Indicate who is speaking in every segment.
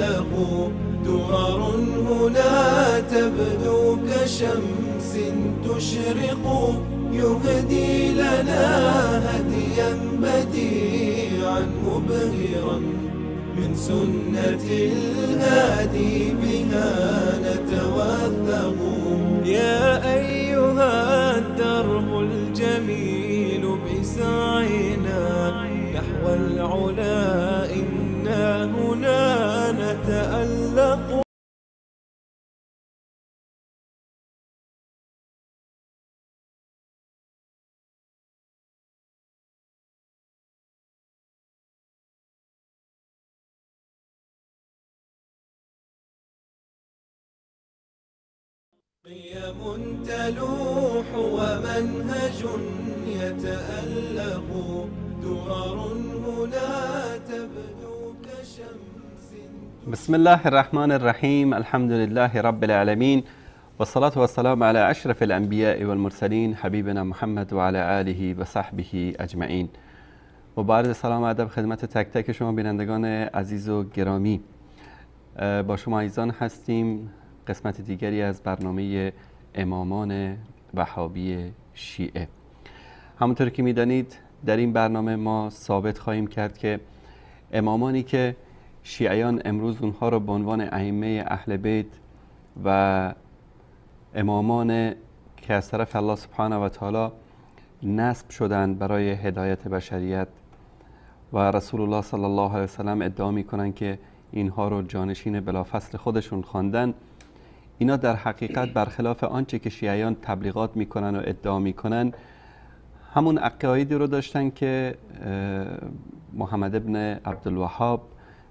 Speaker 1: نتألق. درر هنا تبدو كشمس تشرق، يهدي لنا هديا بديعا مبهرا، من سنة الهادي بها نتوثق. يا أيها الدرب الجميل بسعينا نحو العلا، إنا هنا نتألق. قيم تلوح ومنهج يتألق، درر هنا تبدو كشمس.
Speaker 2: بسم الله الرحمن الرحیم. الحمد لله رب العالمین والصلاة والسلام على أشرف الأنبیاء والمرسلین حبیبنا محمد و علی آله و صحبه اجمعین. و با عرض سلام و ادب خدمت تک تک شما بینندگان عزیز و گرامی، با شما عزیزان هستیم قسمت دیگری از برنامه امامان وهابی شیعه. همونطور که میدانید در این برنامه ما ثابت خواهیم کرد که امامانی که شیعیان امروز اونها را به عنوان ائمه اهل بیت و امامان که از طرف الله سبحانه و تعالی نصب شدند برای هدایت بشریت و رسول الله صلی الله علیه وسلم ادعا میکنند که اینها رو جانشین بلافصل خودشون خواندن، اینا در حقیقت برخلاف آنچه که شیعیان تبلیغات میکنن و ادعا میکنن، همون عقایدی رو داشتن که محمد ابن عبدالوهاب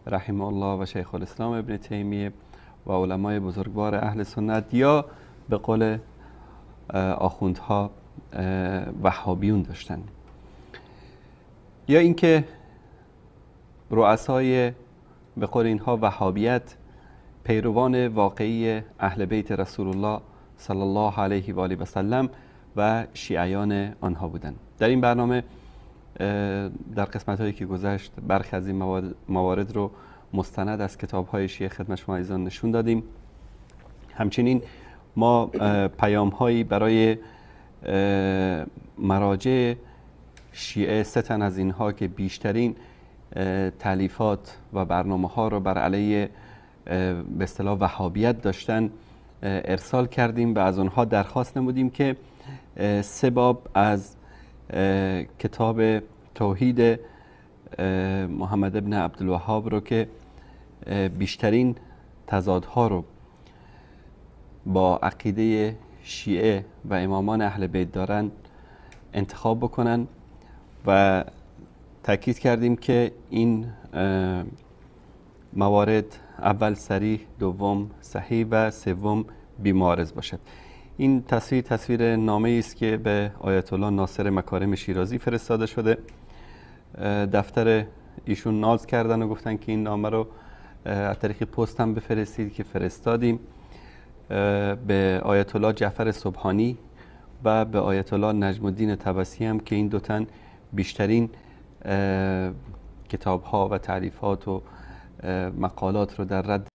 Speaker 2: رحمه الله و شیخ الاسلام ابن تیمیه و علمای بزرگوار اهل سنت یا به قول آخوندها وهابیون داشتن، یا اینکه رؤسای به قول اینها وهابیت پیروان واقعی اهل بیت رسول الله صلی الله علیه و آله و سلم و شیعیان آنها بودند. در این برنامه در قسمت هایی که گذشت برخی از این موارد رو مستند از کتاب های شیعه خدمت شما عزیزان نشون دادیم. همچنین ما پیام هایی برای مراجع شیعه، سه تن از اینها که بیشترین تالیفات و برنامه ها رو بر علیه به اصطلاح وهابیت داشتن ارسال کردیم و از آنها درخواست نمودیم که سه باب از کتاب توحید محمد ابن عبدالوهاب رو که بیشترین تضادها رو با عقیده شیعه و امامان اهل بیت دارن انتخاب بکنن و تاکید کردیم که این موارد اول صریح، دوم صحیح و سوم بیمارز باشد. این تصویر تصویر نامه است که به آیت الله ناصر مکارم شیرازی فرستاده شده. دفتر ایشون ناز کردن و گفتن که این نامه رو از طریق پست هم بفرستید که فرستادیم به آیت الله جعفر سبحانی و به آیت الله نجم الدین طبسی هم که این دو تن بیشترین کتاب ها و تعریفات و مقالات رو در رد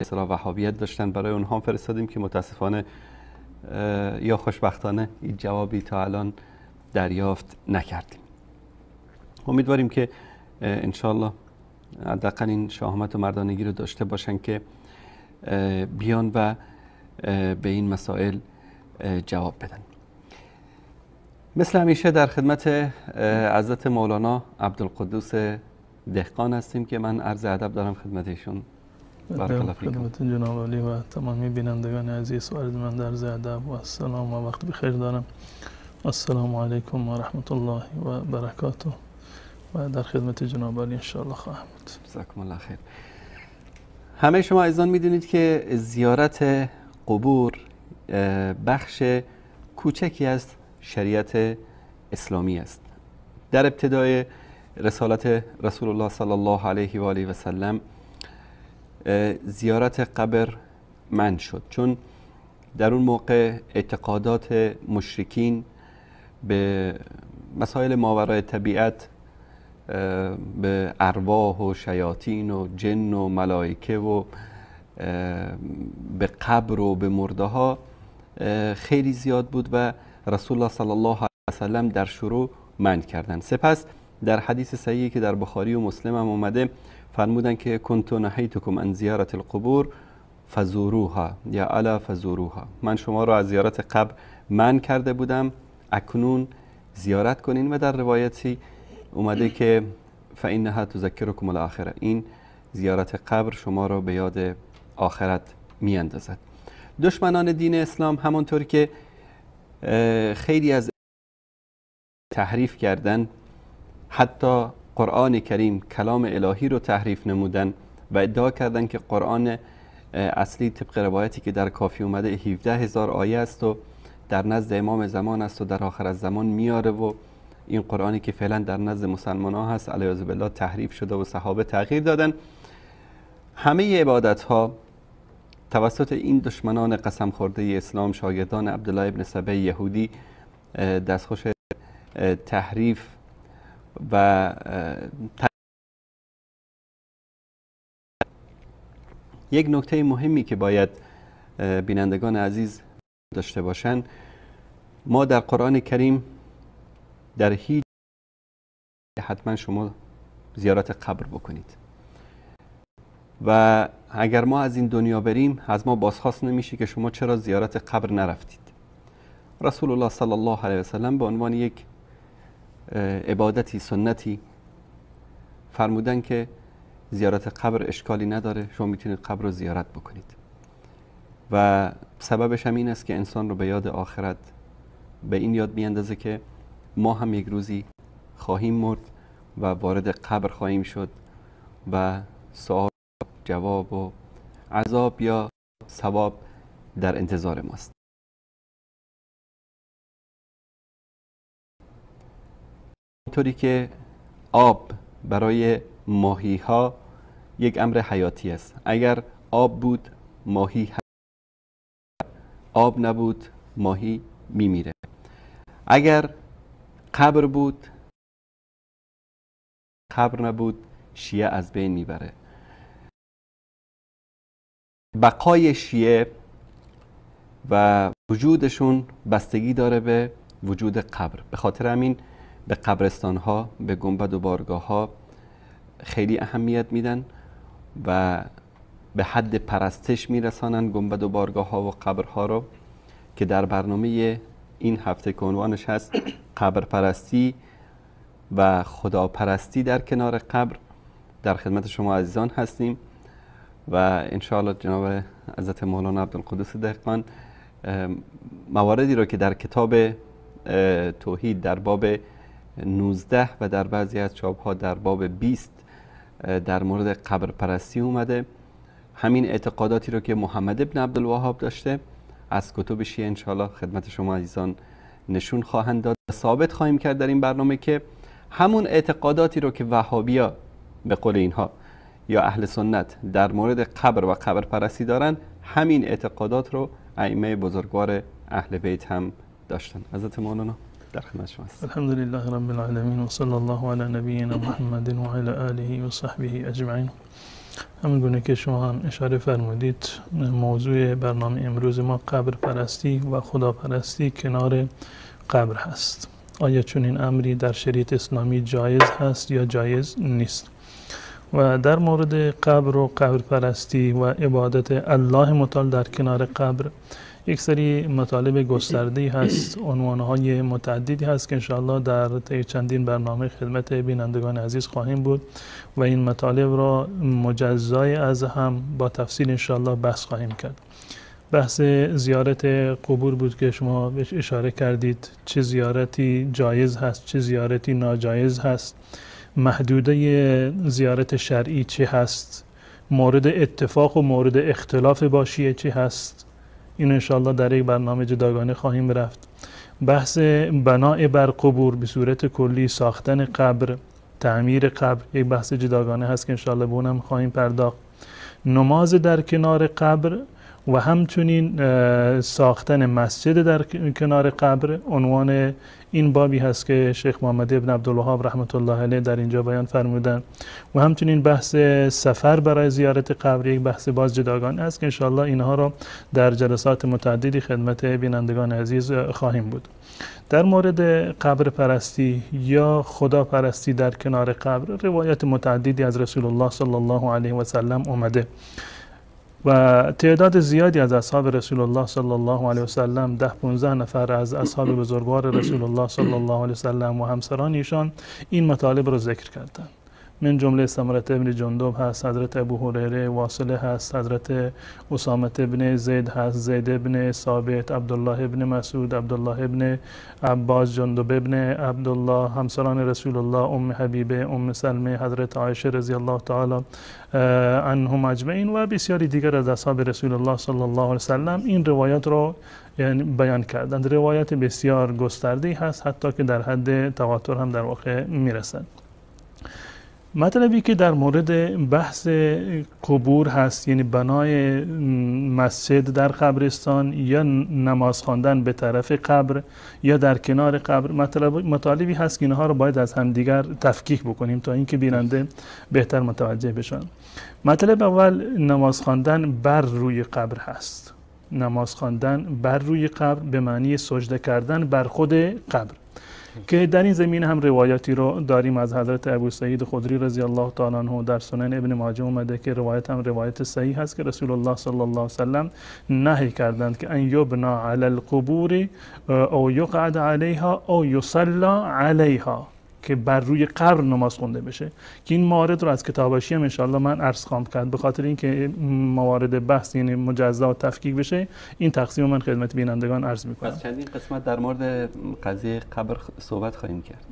Speaker 2: اصطلاح وهابیت داشتن، برای اونها فرستادیم که متاسفانه یا خوشبختانه این جوابی تا الان دریافت نکردیم. امیدواریم که انشالله حداقل این شهامت و مردانگی رو داشته باشن که بیان و به این مسائل جواب بدن. مثل همیشه در خدمت حضرت مولانا عبدالقدوس دهقان هستیم که من عرض ادب دارم خدمت ایشون. بارک الله فیکم.
Speaker 3: خدمت جناب عالی و تمامی بینندگان عزیز و ارجمند عرض ادب و سلام و وقت بخیر دارم. السلام علیکم و رحمت الله و برکاته و در خدمت جناب عالی انشاءالله خواهم بود.
Speaker 2: جزاکم الله خیر. همه شما عزیزان میدونید که زیارت قبور بخش کوچکی از شریعت اسلامی است. در ابتدای رسالت رسول الله صلی الله علیه و آله و سلم زیارت قبر منع شد، چون در اون موقع اعتقادات مشرکین به مسائل ماورای طبیعت به ارواح و شیاطین و جن و ملائکه و به قبر و به مرده ها خیلی زیاد بود و رسول الله صلی الله علیه و سلم در شروع منع کردند. سپس در حدیث صحیحی که در بخاری و مسلم هم اومده فرمودن که کنت نهیتکم عن زیارت القبور فزوروها یا الا فزوروها، من شما را از زیارت قبر منع کرده بودم، اکنون زیارت کنین. و در روایتی اومده که فانها تذکرکم الاخره، این زیارت قبر شما را به یاد آخرت میاندازد. دشمنان دین اسلام همانطور که خیلی از تحریف کردن، حتی قرآن کریم کلام الهی رو تحریف نمودن و ادعا کردن که قرآن اصلی طبق روایتی که در کافی اومده 17,000 آیه است و در نزد امام زمان است و در آخر از زمان میاره و این قرآنی که فعلا در نزد مسلمان ها هست علیه بالله تحریف شده و صحابه تغییر دادن. همه عبادت ها توسط این دشمنان قسم خورده اسلام، شاگردان عبدالله ابن سبه یهودی، دستخوش تحریف و یک نکته مهمی که باید بینندگان عزیز داشته باشند، ما در قرآن کریم در هیچ حتما شما زیارت قبر بکنید و اگر ما از این دنیا بریم از ما بازخواست نمیشه که شما چرا زیارت قبر نرفتید. رسول الله صلی الله علیه و سلم به عنوان یک عبادتی سنتی فرمودن که زیارت قبر اشکالی نداره، شما میتونید قبر رو زیارت بکنید و سببش هم این است که انسان رو به یاد آخرت، به این یاد میاندازه که ما هم یک روزی خواهیم مرد و وارد قبر خواهیم شد و سوال جواب و عذاب یا ثواب در انتظار ماست. طوری که آب برای ماهی ها یک امر حیاتی است، اگر آب بود ماهی، آب نبود ماهی میمیره. اگر قبر بود، قبر نبود شیعه از بین میبره. بقای شیعه و وجودشون بستگی داره به وجود قبر. به خاطر همین به قبرستان ها، به گنبد و بارگاه ها خیلی اهمیت میدن و به حد پرستش میرسانن گنبد و بارگاه ها و قبرها رو، که در برنامه این هفته که عنوانش هست قبر پرستی و خداپرستی در کنار قبر، در خدمت شما عزیزان هستیم و انشاءالله جناب حضرت مولانا عبدالقدوس دهقان مواردی رو که در کتاب توحید در باب 19 و در بعضی از چاپ ها در باب 20 در مورد قبر پرستی اومده، همین اعتقاداتی رو که محمد ابن عبدالوهاب داشته از کتب شیعه انشاءالله خدمت شما عزیزان نشون خواهند داد. ثابت خواهیم کرد در این برنامه که همون اعتقاداتی رو که وهابیا به قول اینها یا اهل سنت در مورد قبر و قبر پرستی دارن، همین اعتقادات رو ائمه بزرگوار اهل بیت هم داشتن. حضرت مولانا در خدمت شما است.
Speaker 3: الحمد لله رب العالمین و صلی الله علی نبینا محمد و علی آله و صحبه اجمعین. همون گونه که شما هم اشاره فرمودید، موضوع برنامه امروز ما قبر پرستی و خدا پرستی کنار قبر هست. آیا چنین امری در شریعت اسلامی جایز هست یا جایز نیست؟ و در مورد قبر و قبر پرستی و عبادت الله متعال در کنار قبر یک سری مطالب گسترده‌ای هست، عنوان‌های متعددی هست که انشاءالله در طی چندین برنامه خدمت بینندگان عزیز خواهیم بود و این مطالب را مجزای از هم با تفصیل انشاءالله بحث خواهیم کرد. بحث زیارت قبور بود که شما بهش اشاره کردید، چه زیارتی جایز هست، چه زیارتی ناجایز هست، محدوده زیارت شرعی چه هست، مورد اتفاق و مورد اختلاف با شیعه چه هست، این انشاءالله در یک برنامه جداگانه خواهیم رفت. بحث بناء بر قبور به صورت کلی، ساختن قبر، تعمیر قبر، یک بحث جداگانه هست که انشاءالله به اونم خواهیم پرداخت. نماز در کنار قبر و همچنین ساختن مسجد در کنار قبر عنوان این بابی هست که شیخ محمد ابن عبدالوهاب رحمت الله علیه در اینجا بیان فرمودن. و همچنین بحث سفر برای زیارت قبر یک بحث باز جداگانه است که انشاءالله اینها را در جلسات متعددی خدمت بینندگان عزیز خواهیم بود. در مورد قبر پرستی یا خدا پرستی در کنار قبر روایت متعددی از رسول الله صلی الله علیه و سلم اومده و تعداد زیادی از اصحاب رسول الله صلی الله علیه و سلم، 10-15 نفر از اصحاب بزرگوار رسول الله صلی الله علیه و سلم و همسران ایشان این مطالب را ذکر کردند. من جمله سمره ابن جندب هست، حضرت ابو هریره واصله هست، حضرت اسامه ابن زید هست، زید ابن ثابت، عبدالله ابن مسعود، عبدالله ابن عباس، جندب ابن عبدالله، همسران رسول الله، ام حبیبه، ام سلمه، حضرت عایشه رضی الله تعالی عنهم اجمعین و بسیاری دیگر از اصحاب رسول الله صلی الله علیه و سلم این روایات را یعنی بیان کردند. روایت بسیار گسترده هست، حتی که در حد تواتر هم در واقع میرسند. مطلبی که در مورد بحث قبور هست، یعنی بنای مسجد در قبرستان یا نماز خواندن به طرف قبر یا در کنار قبر، مطالبی هست که اینها رو باید از همدیگر تفکیک بکنیم تا اینکه بیننده بهتر متوجه بشن. مطلب اول نماز خواندن بر روی قبر هست. نماز خواندن بر روی قبر به معنی سجده کردن بر خود قبر، که در این زمینه هم روایاتی رو داریم از حضرت ابو سعید خدری رضی الله تعالی عنه در سنن ابن ماجه اومده که روایت هم روایت صحیح هست که رسول الله صلی الله علیه و سلم نهی کردند که ان یبنا علی القبور او یقعد علیها او یصلی علیها، که بر روی قبر نماز خونده بشه. که این موارد رو از کتاباشی هم انشاءالله من عرض خواهم کرد، به خاطر اینکه موارد بحث یعنی مجزا و تفکیک بشه این تقسیم من خدمت بینندگان عرض میکنم.
Speaker 2: پس چندین قسمت در مورد قضیه قبر صحبت خواهیم کرد.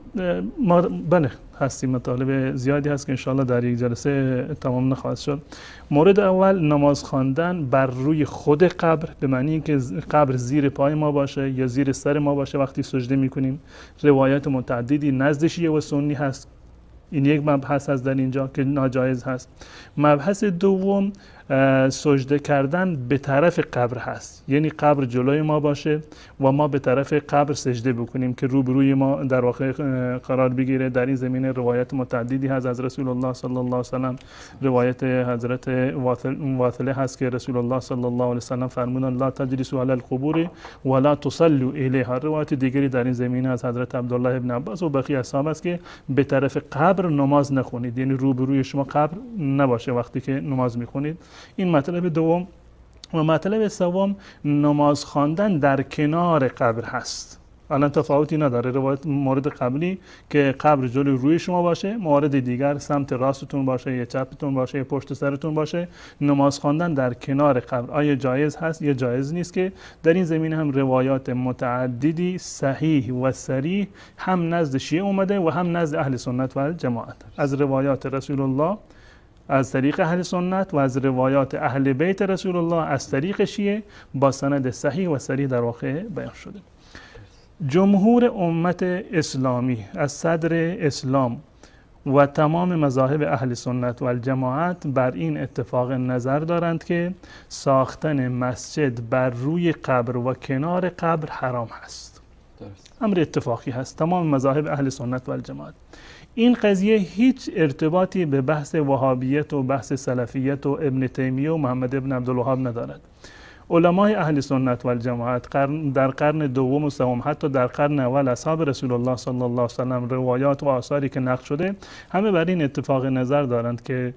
Speaker 3: ما بله هستیم، مطالب زیادی هست که انشاءالله در یک جلسه تمام نخواهد شد. مورد اول نماز خواندن بر روی خود قبر، به معنی اینکه قبر زیر پای ما باشه یا زیر سر ما باشه وقتی سجده میکنیم. روایات متعددی نزد شیعه و سنی هست، این یک مبحث هست در اینجا که ناجایز هست. مبحث دوم سجده کردن به طرف قبر هست، یعنی قبر جلوی ما باشه و ما به طرف قبر سجده بکنیم که روبروی ما در واقع قرار بگیره. در این زمینه روایت متعددی هست از رسول الله صلی الله علیه و سلم. روایت حضرت واصله هست که رسول الله صلی الله علیه و سلم فرمودند لا تجلسوا علی القبور ولا تصلوا الیها. روایت دیگری در این زمینه از حضرت عبدالله ابن عباس و بقیه اصحاب است که به طرف قبر نماز نخونید، یعنی روبروی شما قبر نباشه وقتی که نماز میخونید. این مطلب دوم. و مطلب سوم نماز خواندن در کنار قبر هست. الان تفاوتی نداره روایت مورد قبلی که قبر جلوی روی شما باشه، مورد دیگر سمت راستتون باشه یا چپتون باشه یا پشت سرتون باشه. نماز خواندن در کنار قبر آیا جایز هست یا جایز نیست، که در این زمینه هم روایات متعددی صحیح و صریح هم نزد شیعه اومده و هم نزد اهل سنت و جماعت، از روایات رسول الله از طریق اهل سنت و از روایات اهل بیت رسول الله از طریق شیعه با سند صحیح و صریح در واقع بیان شده. جمهور امت اسلامی از صدر اسلام و تمام مذاهب اهل سنت و الجماعت بر این اتفاق نظر دارند که ساختن مسجد بر روی قبر و کنار قبر حرام هست. امر اتفاقی هست تمام مذاهب اهل سنت و الجماعت. این قضیه هیچ ارتباطی به بحث وهابیت و بحث سلفیت و ابن تیمیه و محمد ابن عبدالوهاب ندارد. علمای اهل سنت و الجماعت در قرن دوم و سوم، حتی در قرن اول اصحاب رسول الله صلی الله علیه و سلم، روایات و آثاری که نقل شده همه بر این اتفاق نظر دارند که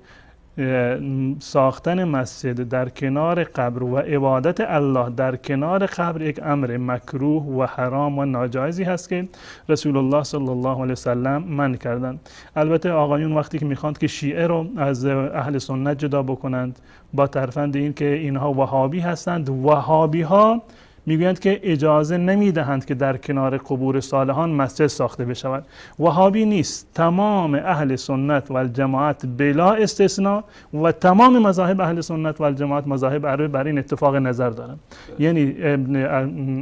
Speaker 3: ساختن مسجد در کنار قبر و عبادت الله در کنار قبر یک امر مکروه و حرام و ناجایزی هست که رسول الله صلی الله علیه و سلم منع کردند. البته آقایون وقتی که میخواند که شیعه رو از اهل سنت جدا بکنند با ترفند این که اینها وهابی هستند، وهابی ها میگویند که اجازه نمیدهند که در کنار قبور صالحان مسجد ساخته بشود. وهابی نیست، تمام اهل سنت و الجماعت بلا استثناء و تمام مذاهب اهل سنت و الجماعت مذاهب عرب بر این اتفاق نظر دارند. یعنی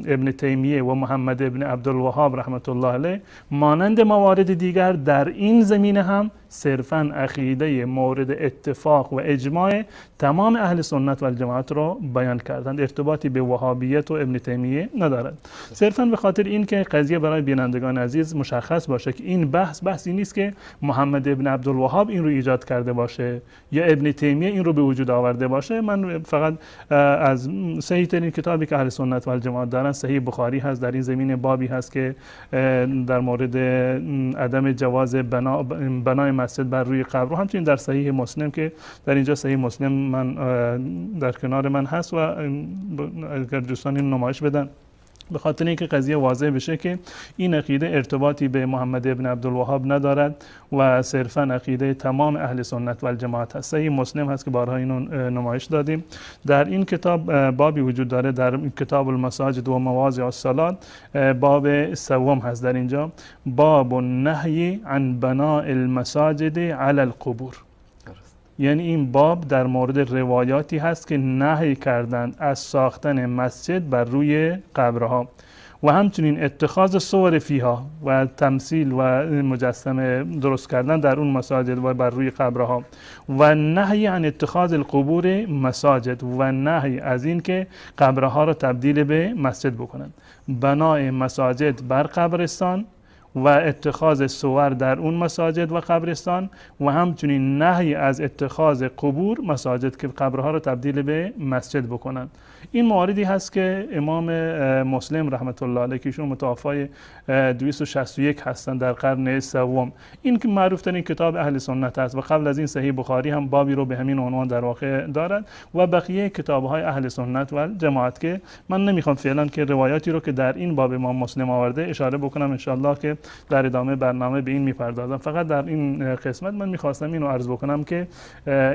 Speaker 3: ابن تیمیه و محمد ابن عبدالوهاب رحمت الله علیه مانند موارد دیگر در این زمینه هم صرفا عقیده مورد اتفاق و اجماع تمام اهل سنت و الجماعت را بیان کردند، ارتباطی به وهابیت و ابن تیمیه ندارد. صرفا به خاطر این که قضیه برای بینندگان عزیز مشخص باشه که این بحث بحثی نیست که محمد ابن عبدالوهاب این رو ایجاد کرده باشه یا ابن تیمیه این رو به وجود آورده باشه. من فقط از صحیح ترین کتابی که اهل سنت و الجماعت دارن صحیح بخاری هست، در این زمینه بابی هست که در مورد عدم جواز بنای مسجد بر روی قبر، همچنین در صحیح مسلم که در اینجا صحیح مسلم من در کنار من هست و اگر دوستان این نمایش بدن، به خاطر اینکه قضیه واضح بشه که این عقیده ارتباطی به محمد ابن عبدالوهاب ندارد و صرفا عقیده تمام اهل سنت و الجماعت هست. صحیح مسلم هست که بارها اینو نمایش دادیم. در این کتاب بابی وجود داره در کتاب المساجد و مواضع الصلاة، باب سوم هست در اینجا، باب النهی عن بناء المساجد علی القبور. یعنی این باب در مورد روایاتی هست که نهی کردند از ساختن مسجد بر روی قبرها و همچنین اتخاذ صور فیها و تمثیل و مجسمه درست کردن در اون مساجد و بر روی قبرها، و نهی عن اتخاذ القبور مساجد و نهی از این که قبرها را تبدیل به مسجد بکنند. بنای مساجد بر قبرستان و اتخاذ صور در اون مساجد و قبرستان، و همچنین نهی از اتخاذ قبور مساجد که قبرها را تبدیل به مسجد بکنند. این مواردی هست که امام مسلم رحمت الله علیه که ایشون متوفای 261 هستند در قرن سوم، این که معروف ترین کتاب اهل سنت است و قبل از این صحیح بخاری هم بابی رو به همین عنوان در واقع دارد و بقیه کتاب‌های اهل سنت و جماعت که من نمیخوام فعلا که روایاتی رو که در این باب امام مسلم آورده اشاره بکنم، ان شاءالله که در ادامه برنامه به این میپردازم. فقط در این قسمت من میخواستم اینو عرض بکنم که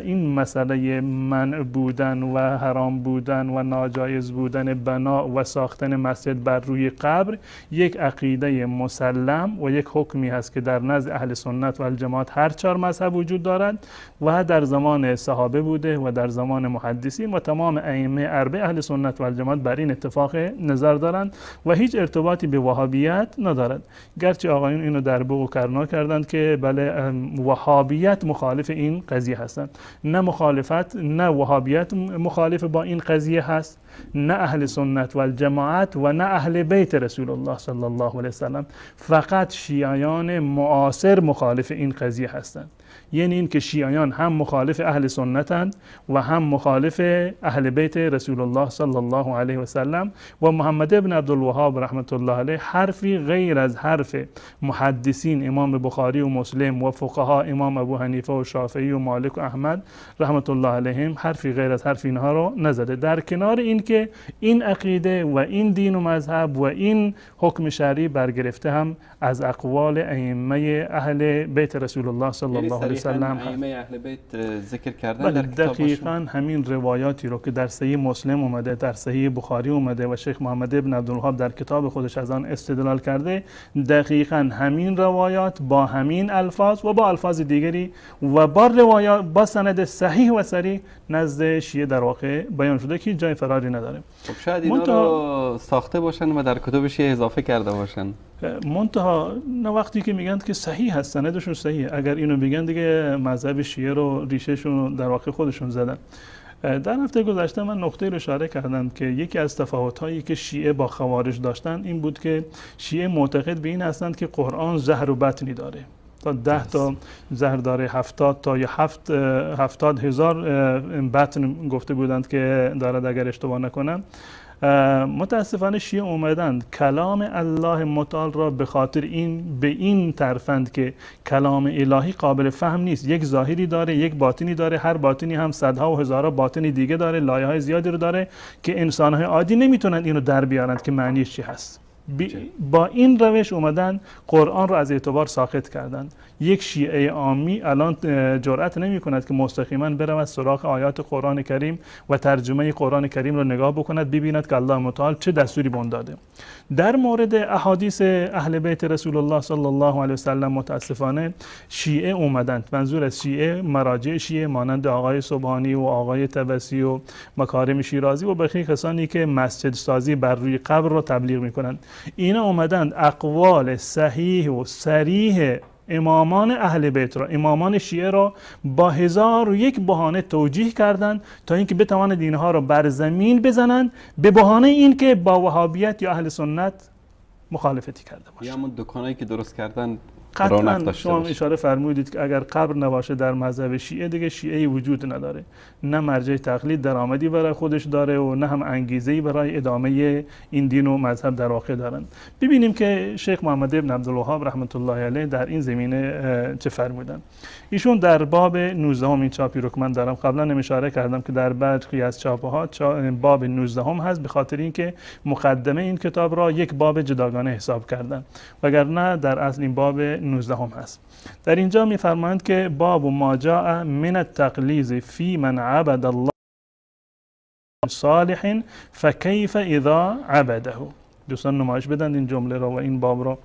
Speaker 3: این مسئله منع بودن و حرام بودن و ناجایز بودن بنا و ساختن مسجد بر روی قبر یک عقیده مسلم و یک حکمی هست که در نزد اهل سنت و الجماعت هر چهار مذهب وجود دارد و در زمان صحابه بوده و در زمان محدثین و تمام ائمه اربعه اهل سنت و الجماعت بر این اتفاق نظر دارند و هیچ ارتباطی به وهابیت ندارد. گرچه آقایون اینو در بوق و کرنا کردند که بله وهابیت مخالف این قضیه هستند، نه مخالفت، نه وهابیت مخالف با این قضیه هست، نه اهل سنت و الجماعت و نه اهل بیت رسول الله صلی الله علیه وسلم، فقط شیعیان معاصر مخالف این قضیه هستند. یعنی این که شیعیان هم مخالف اهل سنتند و هم مخالف اهل بیت رسول الله صلی الله علیه و سلم. و محمد ابن عبدالوهاب رحمت الله علیه حرفی غیر از حرف محدثین امام بخاری و مسلم و فقها امام ابو حنیفه و شافعی و مالک و احمد رحمت الله علیهم حرفی غیر از حرف اینها رو نزده. در کنار این که این عقیده و این دین و مذهب و این حکم شرعی برگرفته هم از اقوال ائمه اهل بیت رسول الله صلی الله علیه و سلم،
Speaker 2: ائمه اهل بیت ذکر کردن در
Speaker 3: کتابشون. دقیقاً همین روایاتی رو که در صحیح مسلم اومده، در صحیح بخاری اومده و شیخ محمد ابن عبدالوهاب در کتاب خودش از آن استدلال کرده، دقیقاً همین روایات با همین الفاظ و با الفاظ دیگری و با روایات با سند صحیح و صریح نزد شیعه در واقع بیان شده که جای فراری نداره.
Speaker 2: خب شاید اینا رو ساخته باشن و در کتب شیعه اضافه کرده باشن.
Speaker 3: منتها نه وقتی که میگن که صحیح هست، سندشون صحیح، اگر اینو بگن دیگه مذهب شیعه رو ریشهشون در واقع خودشون زدن. در هفته گذشته من نقطه رو اشاره کردم که یکی از تفاوت‌هایی که شیعه با خوارج داشتن این بود که شیعه معتقد به این هستند که قرآن زهر و بطنی داره، تا 10 تا زهر داره، 70 تا یا 70,000 بطن گفته بودند که دارد اگر اشتباه نکنم. متاسفانه شیعه اومدند کلام الله متعال را به خاطر این به این ترفند که کلام الهی قابل فهم نیست، یک ظاهری داره یک باطنی داره، هر باطنی هم صدها و هزارها باطنی دیگه داره، لایه های زیادی رو داره که انسانهای عادی نمیتونند اینو در بیارند که معنیش چی هست. با این روش اومدن قرآن رو از اعتبار ساقط کردند. یک شیعه عامی الان جرأت نمی کند که مستقیما برود سراغ آیات قرآن کریم و ترجمه قرآن کریم رو نگاه بکند، ببیند که الله متعال چه دستوری به اون داده. در مورد احادیث اهل بیت رسول الله صلی الله علیه و سلم متاسفانه شیعه اومدند، منظور از شیعه مراجع شیعه مانند آقای سبحانی و آقای طبسی و مکارم شیرازی و بقیه کسانی که مسجد سازی بر روی قبر رو تبلیغ میکنند، اینا اومدند اقوال صحیح و صریح امامان اهل بیت را، امامان شیعه را با 1001 بهانه توجیه کردند تا اینکه بتوانند اینها را بر زمین بزنند، به بهانه اینکه با وهابیت یا اهل سنت مخالفتی کرده باشند.
Speaker 2: یا همون دکانایی که درست کردن
Speaker 3: قطعا شما اشاره فرمودید که اگر قبر نباشه در مذهب شیعه دیگه شیعه وجود نداره، نه مرجع تقلید درآمدی برای خودش داره و نه هم انگیزه‌ای برای ادامه این دین و مذهب در واقع دارند. ببینیم که شیخ محمد ابن عبدالوهاب رحمت الله علیه در این زمینه چه فرمودن. ایشون در باب 19 این چاپی رو که من دارم، قبلا اشاره کردم که در برخی از چاپ‌ها باب 19 هست، به خاطر اینکه مقدمه این کتاب را یک باب جداگانه حساب کردن، وگرنه در اصل این باب 19 هست. در اینجا می‌فرمایند که باب ما جاء من التقلیظ فی من عبد الله صالح فکیف اذا عبده. دوستان نمایش بدن این جمله را و این باب را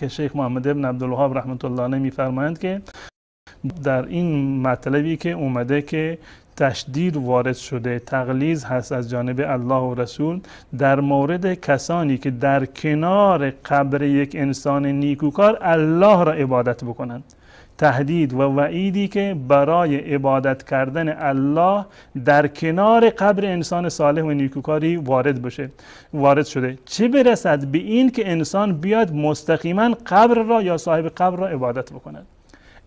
Speaker 3: که شیخ محمد ابن عبدالوهاب رحمت الله علیه می‌فرمایند که در این مطلبی که اومده که تشدید وارد شده، تغلیظ هست از جانب الله و رسول در مورد کسانی که در کنار قبر یک انسان نیکوکار الله را عبادت بکنند، تهدید و وعیدی که برای عبادت کردن الله در کنار قبر انسان صالح و نیکوکاری وارد شده، چه برسد به این که انسان بیاد مستقیما قبر را یا صاحب قبر را عبادت بکند.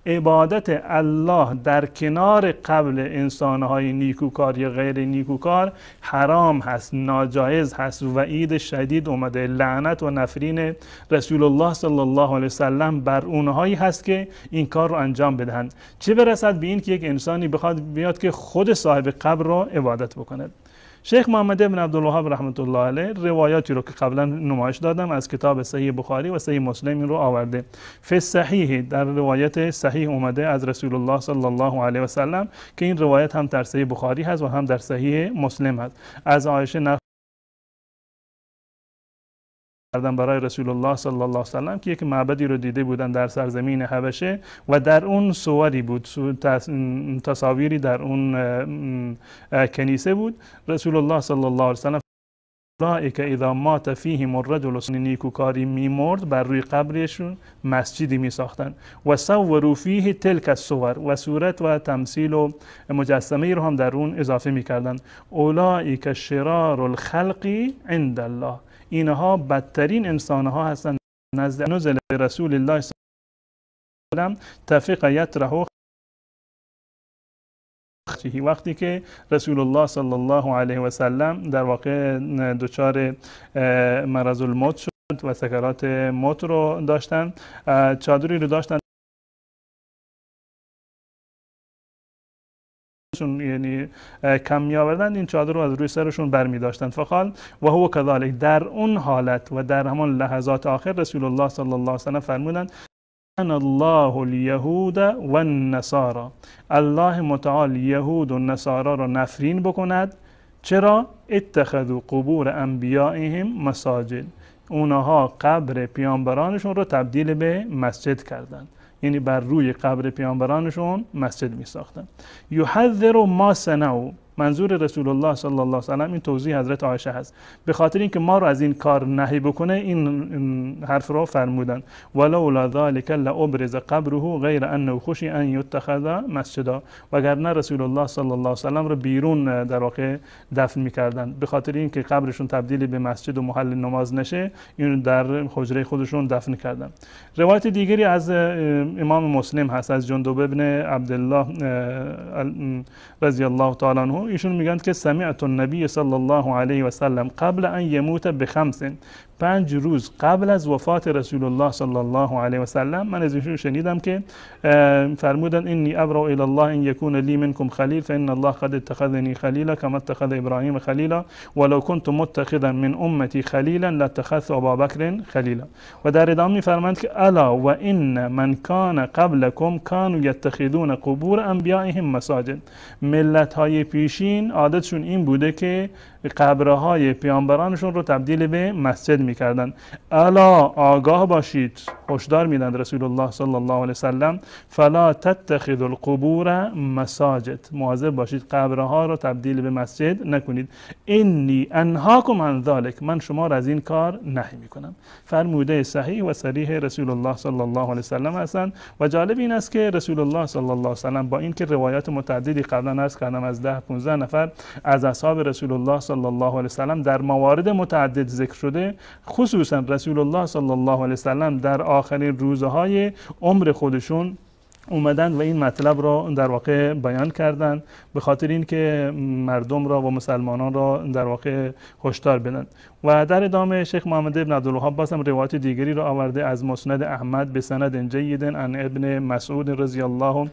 Speaker 3: عبادت الله در کنار قبل انسانهای نیکوکار یا غیر نیکوکار حرام هست، ناجایز هست، وعید شدید اومده، لعنت و نفرین رسول الله صلی الله علیه وسلم بر اونهایی هست که این کار رو انجام بدهند، چه برسد به این که یک انسانی بخواد بیاد که خود صاحب قبر رو عبادت بکند. شیخ محمد بن عبدالوهاب رحمت الله علیه روایاتی رو که قبلا نمایش دادم از کتاب صحیح بخاری و صحیح مسلم این رو آورده. فی صحیح، در روایت صحیح اومده از رسول الله صلی الله علیه و سلم که این روایت هم در صحیح بخاری هست و هم در صحیح مسلم هست. از عایشه نقل کردن برای رسول الله صلی الله علیه و سلم که یک معبدی رو دیده بودن در سرزمین حبشه و در اون صوری بود، تصاویری در اون کنیسه بود. رسول الله صلی الله علیه و سلم اولئک اذا مات فیهم الرجل، نیکوکاری میمرد بر روی قبرشون مسجدی میساختن و صوروا فیه تلک الصور، و صورت و تمثیل و مجسمه رو هم در اون اضافه میکردن. اولئک شرار الخلق عند الله، اینها بدترین انسانها هستند نزد نزل رسول الله صلی الله علیه و سلم تفق یطرح. وقتی که رسول الله صلی الله علیه و سلم در واقع دچار مرض الموت شد و سکرات موت رو داشتن، چادری رو داشتن، یعنی کم می آوردن، این چادر رو از روی سرشون برمی داشتند. فقال و هو کذالک، در اون حالت و در همان لحظات آخر رسول الله صلی الله علیه و سلم فرمودند ان الله الیهود و النصارى، الله متعال یهود و نصارا را نفرین بکند. چرا؟ اتخذوا قبور انبیائهم مساجد، اونها قبر پیامبرانشون رو تبدیل به مسجد کردند، یعنی بر روی قبر پیامبرانشون مسجد می ساختن. یحذر ما صنعوا، منظور رسول الله صلی الله علیه و سلم این توضیح حضرت عایشه هست، به خاطر اینکه ما رو از این کار نهی بکنه این حرف رو فرمودن. ولولا ذلک لابرز قبره غیر انه خشی ان یتخذ مسجدا، وگرنه رسول الله صلی الله علیه و سلم رو بیرون در واقع دفن میکردن، به خاطر اینکه قبرشون تبدیل به مسجد و محل نماز نشه اینو در حجره خودشون دفن کردن. روایت دیگری از امام مسلم هست از جندب ابن عبدالله رضی الله تعالی عنه، ایشون میگن که سمعت النبی صلی الله علیه و سلم قبل ان یموت بخمس، 5 روز قبل از وفات رسول الله صلی الله علیه و سلم من از ایشون شنیدم که فرمودن انی ابرأ الی الله ان یکون لی منکم خلیل فان الله قد اتخذنی خلیلا کما اتخذ ابراهیم خلیلا ولو كنت متخذا من امتی خلیلا لاتخذت ابا بکر خلیلا. و در ادامه میفرمایند که الا و ان من کان قبلکم کانوا یتخذون قبور انبیائهم مساجد، ملت های پیشین عادتشون این بوده که قبرهای پیامبرانشون رو تبدیل به مسجد میکردن. الا آگاه باشید، هشدار میدن رسول الله صلی الله علیه وسلم، فلا تتخذوا القبور مساجد، مواظب باشید قبرها رو تبدیل به مسجد نکنید. انی انهاکم عن ذلک، من شما را از این کار نهی میکنم. فرموده صحیح و صریح رسول الله صلی الله علیه وسلم هستند. و جالب این است که رسول الله صلی الله علیه وسلم با اینکه روایات متعددی قبلا عرض کردم از 10 15 نفر از اصحاب رسول الله صلی الله علیه وسلم در موارد متعدد ذکر شده، خصوصا رسول الله صلی الله علیه وسلم در آخرین روزهای عمر خودشون اومدن و این مطلب را در واقع بیان کردند، به خاطر اینکه مردم را و مسلمانان را در واقع هشدار بدن. و در ادامه شیخ محمد ابن عبدالوهاب باز هم روایت دیگری را آورده از مسند احمد به سند جید عن ابن مسعود رضی الله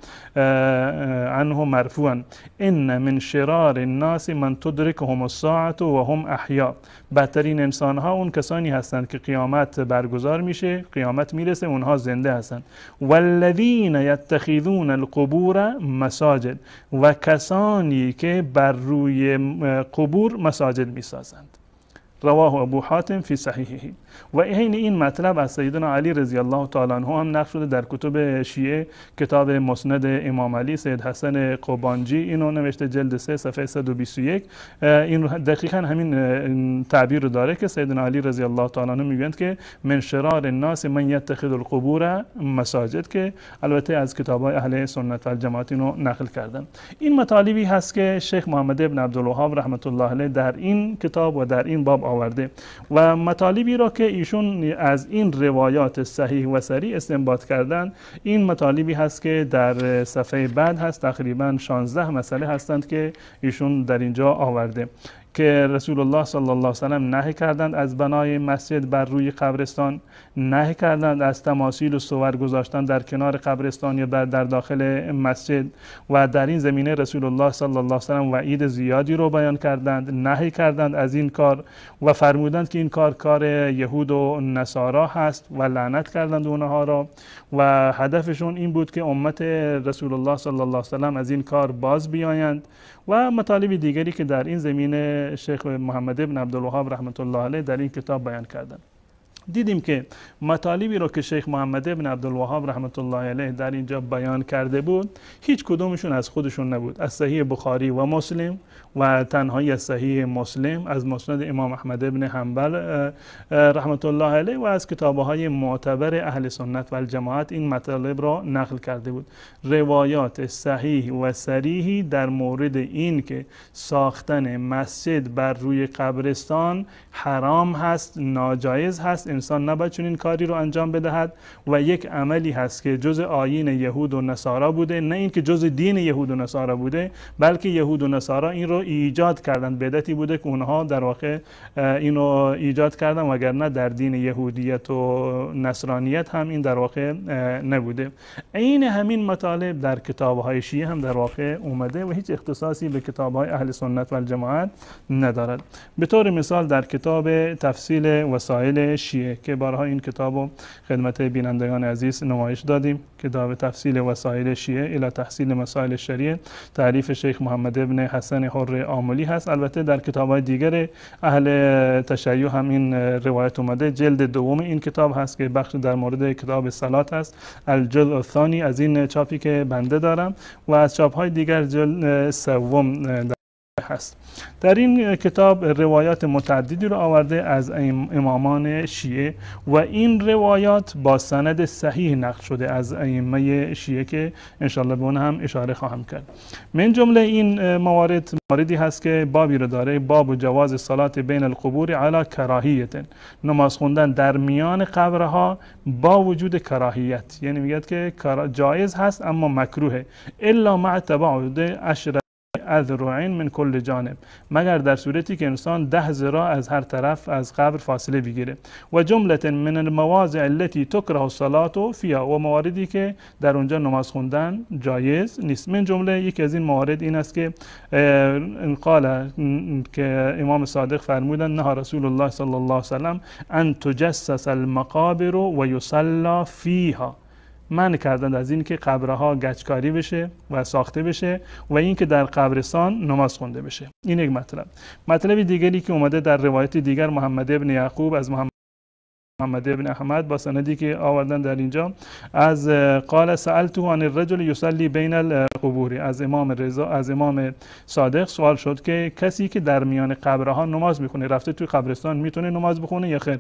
Speaker 3: عنه مرفوعا ان من شرار الناس من تدرکهم الساعة و هم احیا. بدترین انسان ها اون کسانی هستند که قیامت برگزار میشه، قیامت میرسه، اونها زنده هستند. والذین یتخذون القبور مساجد، و کسانی که بر روی قبور مساجد میسازند. رواه ابو حاتم فی صحیحه. و عین این مطلب از سیدنا علی رضی الله تعالی عنه هم نقل شده در کتب شیعه، کتاب مسند امام علی، سید حسن قبانجی اینو نوشته، جلد 3 صفحه 121. این دقیقاً همین تعبیر رو داره که سیدنا علی رضی الله تعالی عنه میگویند که من شرار الناس من یتخذ القبور مساجد، که البته از کتاب‌های اهل سنت و الجماعت اینو نقل کردن. این مطالبی هست که شیخ محمد ابن عبدالوهاب رحمت الله علیه در این کتاب و در این باب آورده و مطالبی را که ایشون از این روایات صحیح و صریح استنباط کردن، این مطالبی هست که در صفحه بعد هست. تقریبا 16 مسئله هستند که ایشون در اینجا آورده که رسول الله صلی الله علیه وسلم نهی کردند از بنای مسجد بر روی قبرستان، نهی کردند از تماثیل و صور گذاشتن در کنار قبرستان یا در داخل مسجد، و در این زمینه رسول الله صلی الله علیه وسلم وعید زیادی رو بیان کردند، نهی کردند از این کار و فرمودند که این کار کار یهود و نصارا هست و لعنت کردند اونها را، و هدفشون این بود که امت رسول الله صلی الله علیه وسلم از این کار باز بیایند. و مطالب دیگری که در این زمینه شیخ محمد ابن عبدالوهاب رحمت الله علیه در این کتاب بیان کردند. دیدیم که مطالبی رو که شیخ محمد ابن عبدالوهاب رحمت الله علیه در اینجا بیان کرده بود، هیچ کدومشون از خودشون نبود، از صحیح بخاری و مسلم و تنهایی از صحیح مسلم، از مسند امام احمد ابن حنبل رحمت الله علیه و از کتاب‌های معتبر اهل سنت و الجماعت این مطالب را نقل کرده بود. روایات صحیح و صریحی در مورد این که ساختن مسجد بر روی قبرستان حرام هست، ناجایز هست، انسان نباید چنین کاری رو انجام بدهد و یک عملی هست که جز آیین یهود و نصارا بوده، نه اینکه جز دین یهود و نصارا بوده، بلکه یهود و نصارا این رو ایجاد کردن، بدعتی بوده که اونها در واقع اینو ایجاد کردن، وگرنه در دین یهودیت و نصرانیت هم این در واقع نبوده. عین همین مطالب در کتاب‌های شیعه هم در واقع اومده و هیچ اختصاصی به کتاب‌های اهل سنت و الجماعت ندارد. به طور مثال در کتاب تفصیل وسایل شیعه که بارها این کتابو خدمت بینندگان عزیز نمایش دادیم، کتاب تفصیل وسایل شیعه الی تحصیل مسائل شریعه، تعریف شیخ محمد ابن حسن حر آملی هست. البته در کتاب‌های دیگر اهل تشیع هم این روایت اومده. جلد دوم این کتاب هست که بخش در مورد کتاب صلات هست، الجزء الثانی از این چاپی که بنده دارم، و از چاپ‌های دیگر جلد سوم هست. در این کتاب روایات متعددی رو آورده از امامان شیعه و این روایات با سند صحیح نقل شده از ائمه شیعه که انشالله به اون هم اشاره خواهم کرد. من جمله این موارد مواردی هست که بابی رو داره، باب جواز صلات بین القبور علی کراهیت، نماز خوندن در میان قبرها با وجود کراهیت، یعنی میگه که جایز هست اما مکروهه، الا مع تباعد 10 اذرعین من کل جانب، مگر در صورتی که انسان 10 ذراع از هر طرف از قبر فاصله بگیره. و جمله من المواضع التي تکره الصلاه فيها، و مواردی که در اونجا نماز خوندن جایز نیست. من جمله یکی از این موارد این است که قال که امام صادق فرمودن نه رسول الله صلی الله علیه و سلم ان تجسس المقابر و یصلى فيها، منع کردند از اینکه قبرها گچکاری بشه و ساخته بشه و اینکه در قبرستان نماز خونده بشه. این یک مطلب. مطلب دیگری که اومده در روایت دیگر محمد ابن یعقوب از محمد ابن احمد با سندی که آوردن در اینجا، از قال سألته عن الرجل یصلی بین القبور، از امام رضا، از امام صادق سوال شد که کسی که در میان قبرها نماز میخونه، رفته توی قبرستان، میتونه نماز بخونه یا خیر؟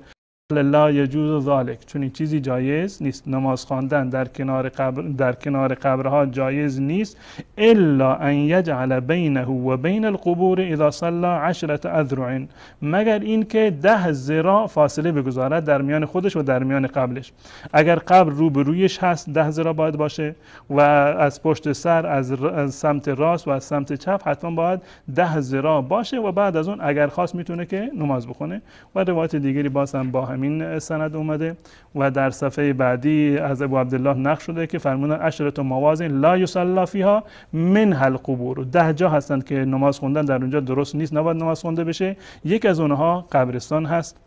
Speaker 3: لا یجوز ذلک، چون این چیزی جایز نیست. نماز خواندن در کنار قبر، در کنار قبرها جایز نیست، الا ان یجعل بینه و بین القبور اذا صلى 10 اذرع، مگر اینکه 10 ذراع فاصله بگذارد در میان خودش و در میان قبلش. اگر قبر روبرویش هست 10 ذراع باید باشه و از پشت سر، از سمت راست و از سمت چپ حتما باید 10 ذراع باشه و بعد از اون اگر خواست میتونه که نماز بخونه. و روایت دیگری باز هم با همین سند اومده و در صفحه بعدی از ابو عبدالله نقل شده که فرمودن عشرة مواضع لا یصلی فیها منها القبور، 10 جا هستند که نماز خوندن در اونجا درست نیست، نباید نماز خونده بشه. یک از اونها قبرستان هست.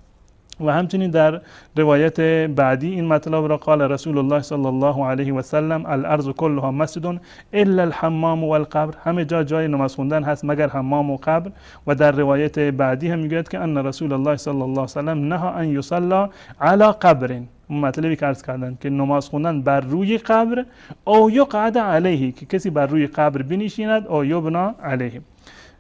Speaker 3: و همچنین در روایت بعدی این مطلب را قال رسول الله صلی الله علیه و سلم الارض كلها مسجد الا الحمام والقبر، همه جا جای نماز خوندن هست مگر حمام و قبر. و در روایت بعدی هم میگوید که ان رسول الله صلی الله علیه و سلم نهى ان یصلی علی قبر، مطلبی که عرض کردن که نماز خوندن بر روی قبر، او یقعد علیه، که کسی بر روی قبر بنشیند، او یبنا علیه.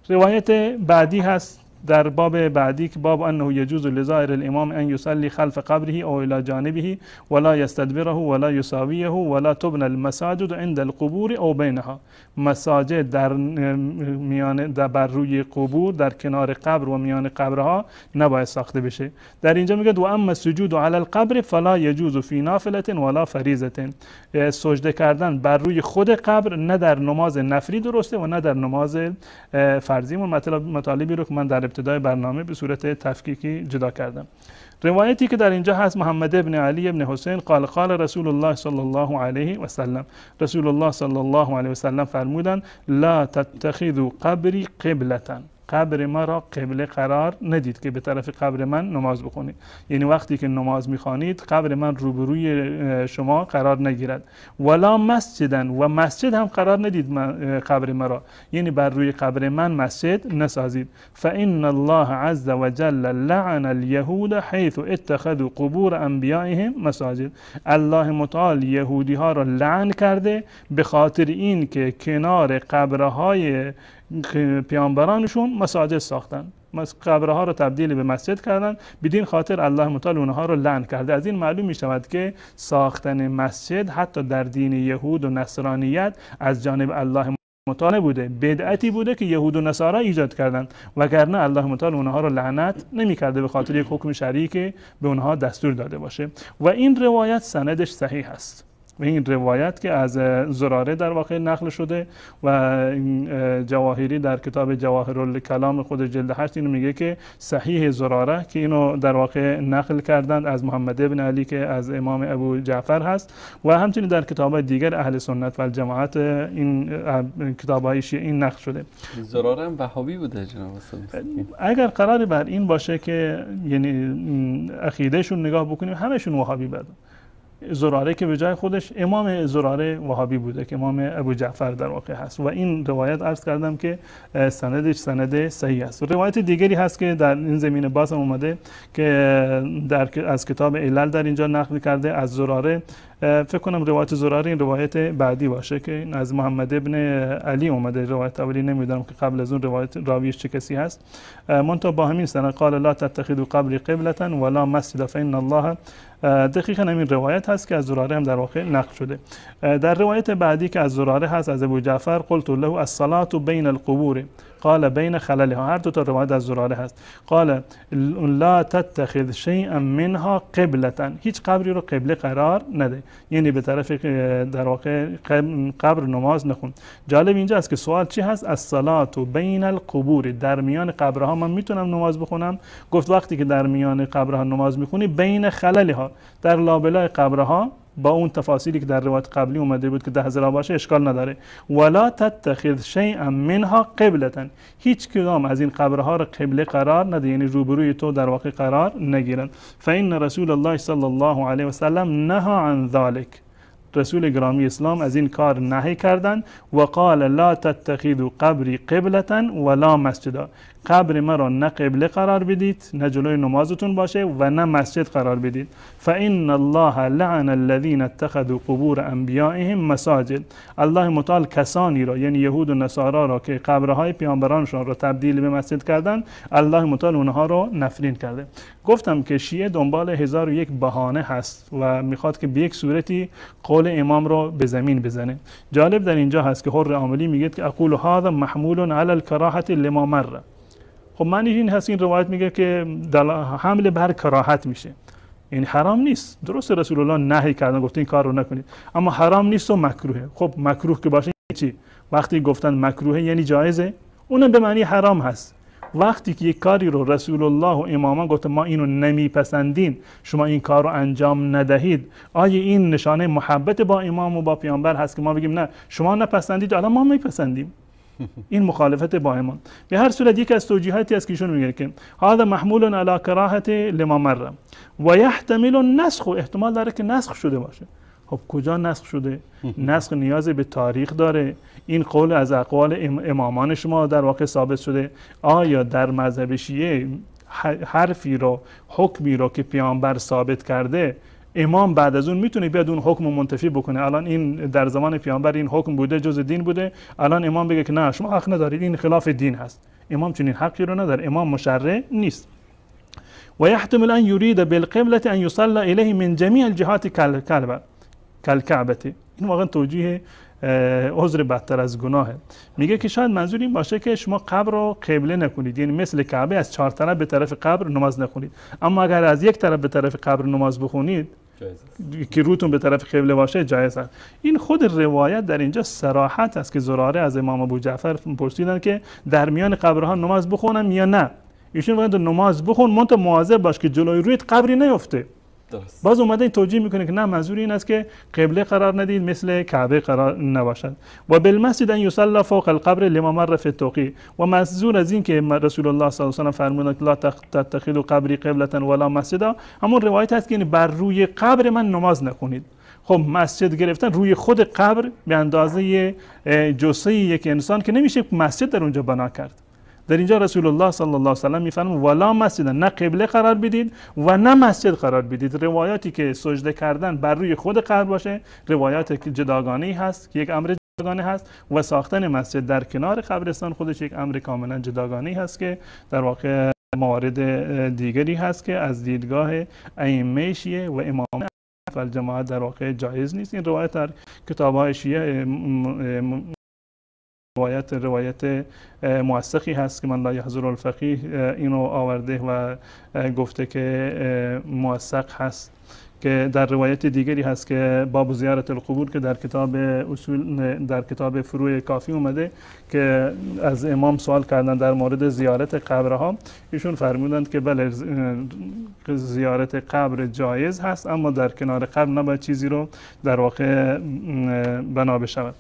Speaker 3: روایت بعدی هست در باب بعدی که باب انه یجوز لزائر الامام ان یصلی خلف قبره او الى جانبه ولا یستدبره ولا یساویه ولا تبنى المساجد عند القبور او بینها. مساجد در میان، در بر روی قبور، در کنار قبر و میان قبرها نباید ساخته بشه. در اینجا میگه و اما السجود علی القبر فلا یجوز فی نافله ولا فریضه، سجده کردن بر روی خود قبر نه در نماز نفلی درسته و نه در نماز فرضی. مطالبی رو که من در ابتدای برنامه به صورت تفکیکی جدا کردم. روایتی که در اینجا هست محمد ابن علی ابن حسین قال قال رسول الله صلی الله علیه و سلم، رسول الله صلی الله علیه و سلم فرمودند لا تتخذوا قبری قبلة، قبر ما را قبله قرار ندید که به طرف قبر من نماز بخونید. یعنی وقتی که نماز میخوانید قبر من روبروی شما قرار نگیرد. ولا مسجدن، و مسجد هم قرار ندید قبر مرا، یعنی بر روی قبر من مسجد نسازید. فان الله عز وجل لعن اليهود حيث اتخذوا قبور انبیائهم مساجد. الله متعال یهودی ها را لعن کرده به خاطر این که کنار قبرهای پیامبرانشون مساجد ساختن، قبرها رو تبدیل به مسجد کردن، بدین خاطر الله متعال اونها رو لعن کرده. از این معلوم می شود که ساختن مسجد حتی در دین یهود و نصرانیت از جانب الله متعال بوده، بدعتی بوده که یهود و نصارا ایجاد کردند، وگرنه الله متعال اونها رو لعنت نمی کرده به خاطر یک حکم شرعی که به اونها دستور داده باشه. و این روایت سندش صحیح است. و این روایت که از زراره در واقع نقل شده و جواهری در کتاب جواهر الکلام خود جلد 8 اینو میگه که صحیح زراره، که اینو در واقع نقل کردند از محمد ابن علی که از امام ابو جعفر هست، و همچنین در کتاب‌های دیگر اهل سنت و الجماعت این کتاب‌های شیعه این نقل شده.
Speaker 2: زراره هم وهابی بوده جناب استاد؟
Speaker 3: اگر قرار بر این باشه که یعنی عقیدهشون نگاه بکنیم همشون وهابی بودن. زراره که به جای خودش امام زراره وهابی بوده که امام ابو جعفر در واقع هست. و این روایت عرض کردم که سندش سند صحیح است. روایت دیگری هست که در این زمینه باز هم اومده که از کتاب علل در اینجا نقل کرده از زراره. فکر کنم روایت زراره این روایت بعدی باشه که از محمد ابن علی اومده. روایت اولی نمیدونم که قبل از اون روایت راویش چه کسی هست. منتها با همین سند قال لا تتخذوا قبری قبلة ولا مسجد فإن الله، دقیقا همین روایت هست که از زراره هم در واقع نقل شده. در روایت بعدی که از زراره هست از ابو جعفر قلت له الصلاة بین القبور قال بین خللها، هر دو تا روایت از زراره هست. قال لا تتخذ شیئا منها قبلة، هیچ قبری رو قبله قرار نده، یعنی به طرف در واقع قبر نماز نخون. جالب اینجا است که سوال چی هست؟ الصلاة بین القبور، در میان قبرها من میتونم نماز بخونم؟ گفت وقتی که در میان قبرها نماز میخونی بین خللها، در لابلای قبرها با اون تفاصیلی که در روایت قبلی اومده بود که 10 ذراع باشه اشکال نداره. ولا تتخذ شیئا منها قبلة، هیچ کدام از این قبرها را قبله قرار نده، یعنی روبروی تو در واقع قرار نگیرن. فان رسول الله صلی الله علیه و سلم نهى عن ذلك، رسول گرامی اسلام از این کار نهی کردند. و قال لا تتخذوا قبری قبلة ولا مسجدا، قبر مرا نه قبله قرار بدید، نه جلوی نمازتون باشه و نه مسجد قرار بدید. فان الله لعن الذين اتخذوا قبور انبیائهم مساجد. الله متعال کسانی را، یعنی یهود و نصارا را که قبرهای پیامبرانشان را تبدیل به مسجد کردند، الله متعال اونها را نفرین کرده. گفتم که شیعه دنبال 1001 بهانه هست و میخواد که به یک صورتی قول امام را به زمین بزنه. جالب در اینجا هست که حر عاملی میگه که اقول هذا محمول علی الکراهه لما مر. خب معنی این هست، این روایت میگه که حمل بر کراهت میشه، یعنی حرام نیست. درست رسول الله نهی کردن، گفت این کار رو نکنید، اما حرام نیست و مکروهه. خب مکروه که باشه چی؟ وقتی گفتن مکروهه یعنی جایزه، اونم به معنی حرام هست. وقتی که یک کاری رو رسول الله و امامان گفت ما اینو نمیپسندیم، شما این کار رو انجام ندهید، آیا این نشانه محبت با امام و با پیامبر هست که ما بگیم نه شما نپسندید الان ما میپسندیم؟ این مخالفت با امام. به هر صورت یک از توجیهاتی است که ایشون میگه که هذا محمول علی کراهه لما مر و یحتمل النسخ، احتمال داره که نسخ شده باشه. خب کجا نسخ شده؟ نسخ نیاز به تاریخ داره. این قول از اقوال امامان شما در واقع ثابت شده. آیا در مذهب شیعه حرفی رو، حکمی رو که پیامبر ثابت کرده، امام بعد از اون میتونه بیاد اون حکم رو منتفی بکنه؟ الان این در زمان پیامبر این حکم بوده، جز دین بوده، الان امام بگه که نه شما حق ندارید، این خلاف دین هست. امام چنین حقی رو نداره، امام مشرع نیست. و یحتمل ان یرید بالقبلة ان یصلى الیه من جمیع الجهات کالکعبه. این واقعا توجیه عذر بدتر از گناهه. میگه که شاید منظور این باشه که شما قبر رو قبله نکنید، یعنی مثل کعبه از چهار طرف به طرف قبر نماز نخونید، اما اگر از یک طرف به طرف قبر نماز بخونید که روتون به طرف قبله باشه جایز است. این خود روایت در اینجا صراحت است که زراره از امام ابو جعفر پرسیدن که در میان قبرها نماز بخونم یا نه. ایشون میگن نماز بخون، منتها مواظب باش که جلوی رویت قبری نیفته. درست. باز اومده این توجیه میکنه که نه منظور این است که قبله قرار ندید، مثل کعبه قرار نباشد. و بالمسجد ان یصلی فوق القبر لما مر فی التوقیع. و منظور از این که رسول الله صلی الله علیه و سلم فرمودند لا تتخذوا قبری قبلة ولا مسجدا، همون روایت هست که بر روی قبر من نماز نخونید. خب مسجد گرفتن روی خود قبر به اندازه جثه یک انسان که نمیشه مسجد در اونجا بنا کرد. در اینجا رسول الله صلی الله علیه و سلم میفرمایند ولا مسجد، نه قبله قرار بدید و نه مسجد قرار بدید. روایاتی که سجده کردن بر روی خود قبر باشه روایات جداگانه هست که یک امر جداگانه هست، و ساختن مسجد در کنار قبرستان خودش یک امر کاملا جداگانه هست که در واقع موارد دیگری هست که از دیدگاه ائمه شیعه و امام الجماعت در واقع جایز نیست. این روایت در کتاب‌های شیعه روایت موثقی هست که من لا یحضر الفقیه اینو آورده و گفته که موثق هست. که در روایت دیگری هست که باب زیارت القبور که در کتاب اصول، در کتاب فروع کافی اومده که از امام سوال کردن در مورد زیارت قبرها، ایشون فرمودند که بله زیارت قبر جایز هست، اما در کنار قبر نباید چیزی رو در واقع بنا بشود.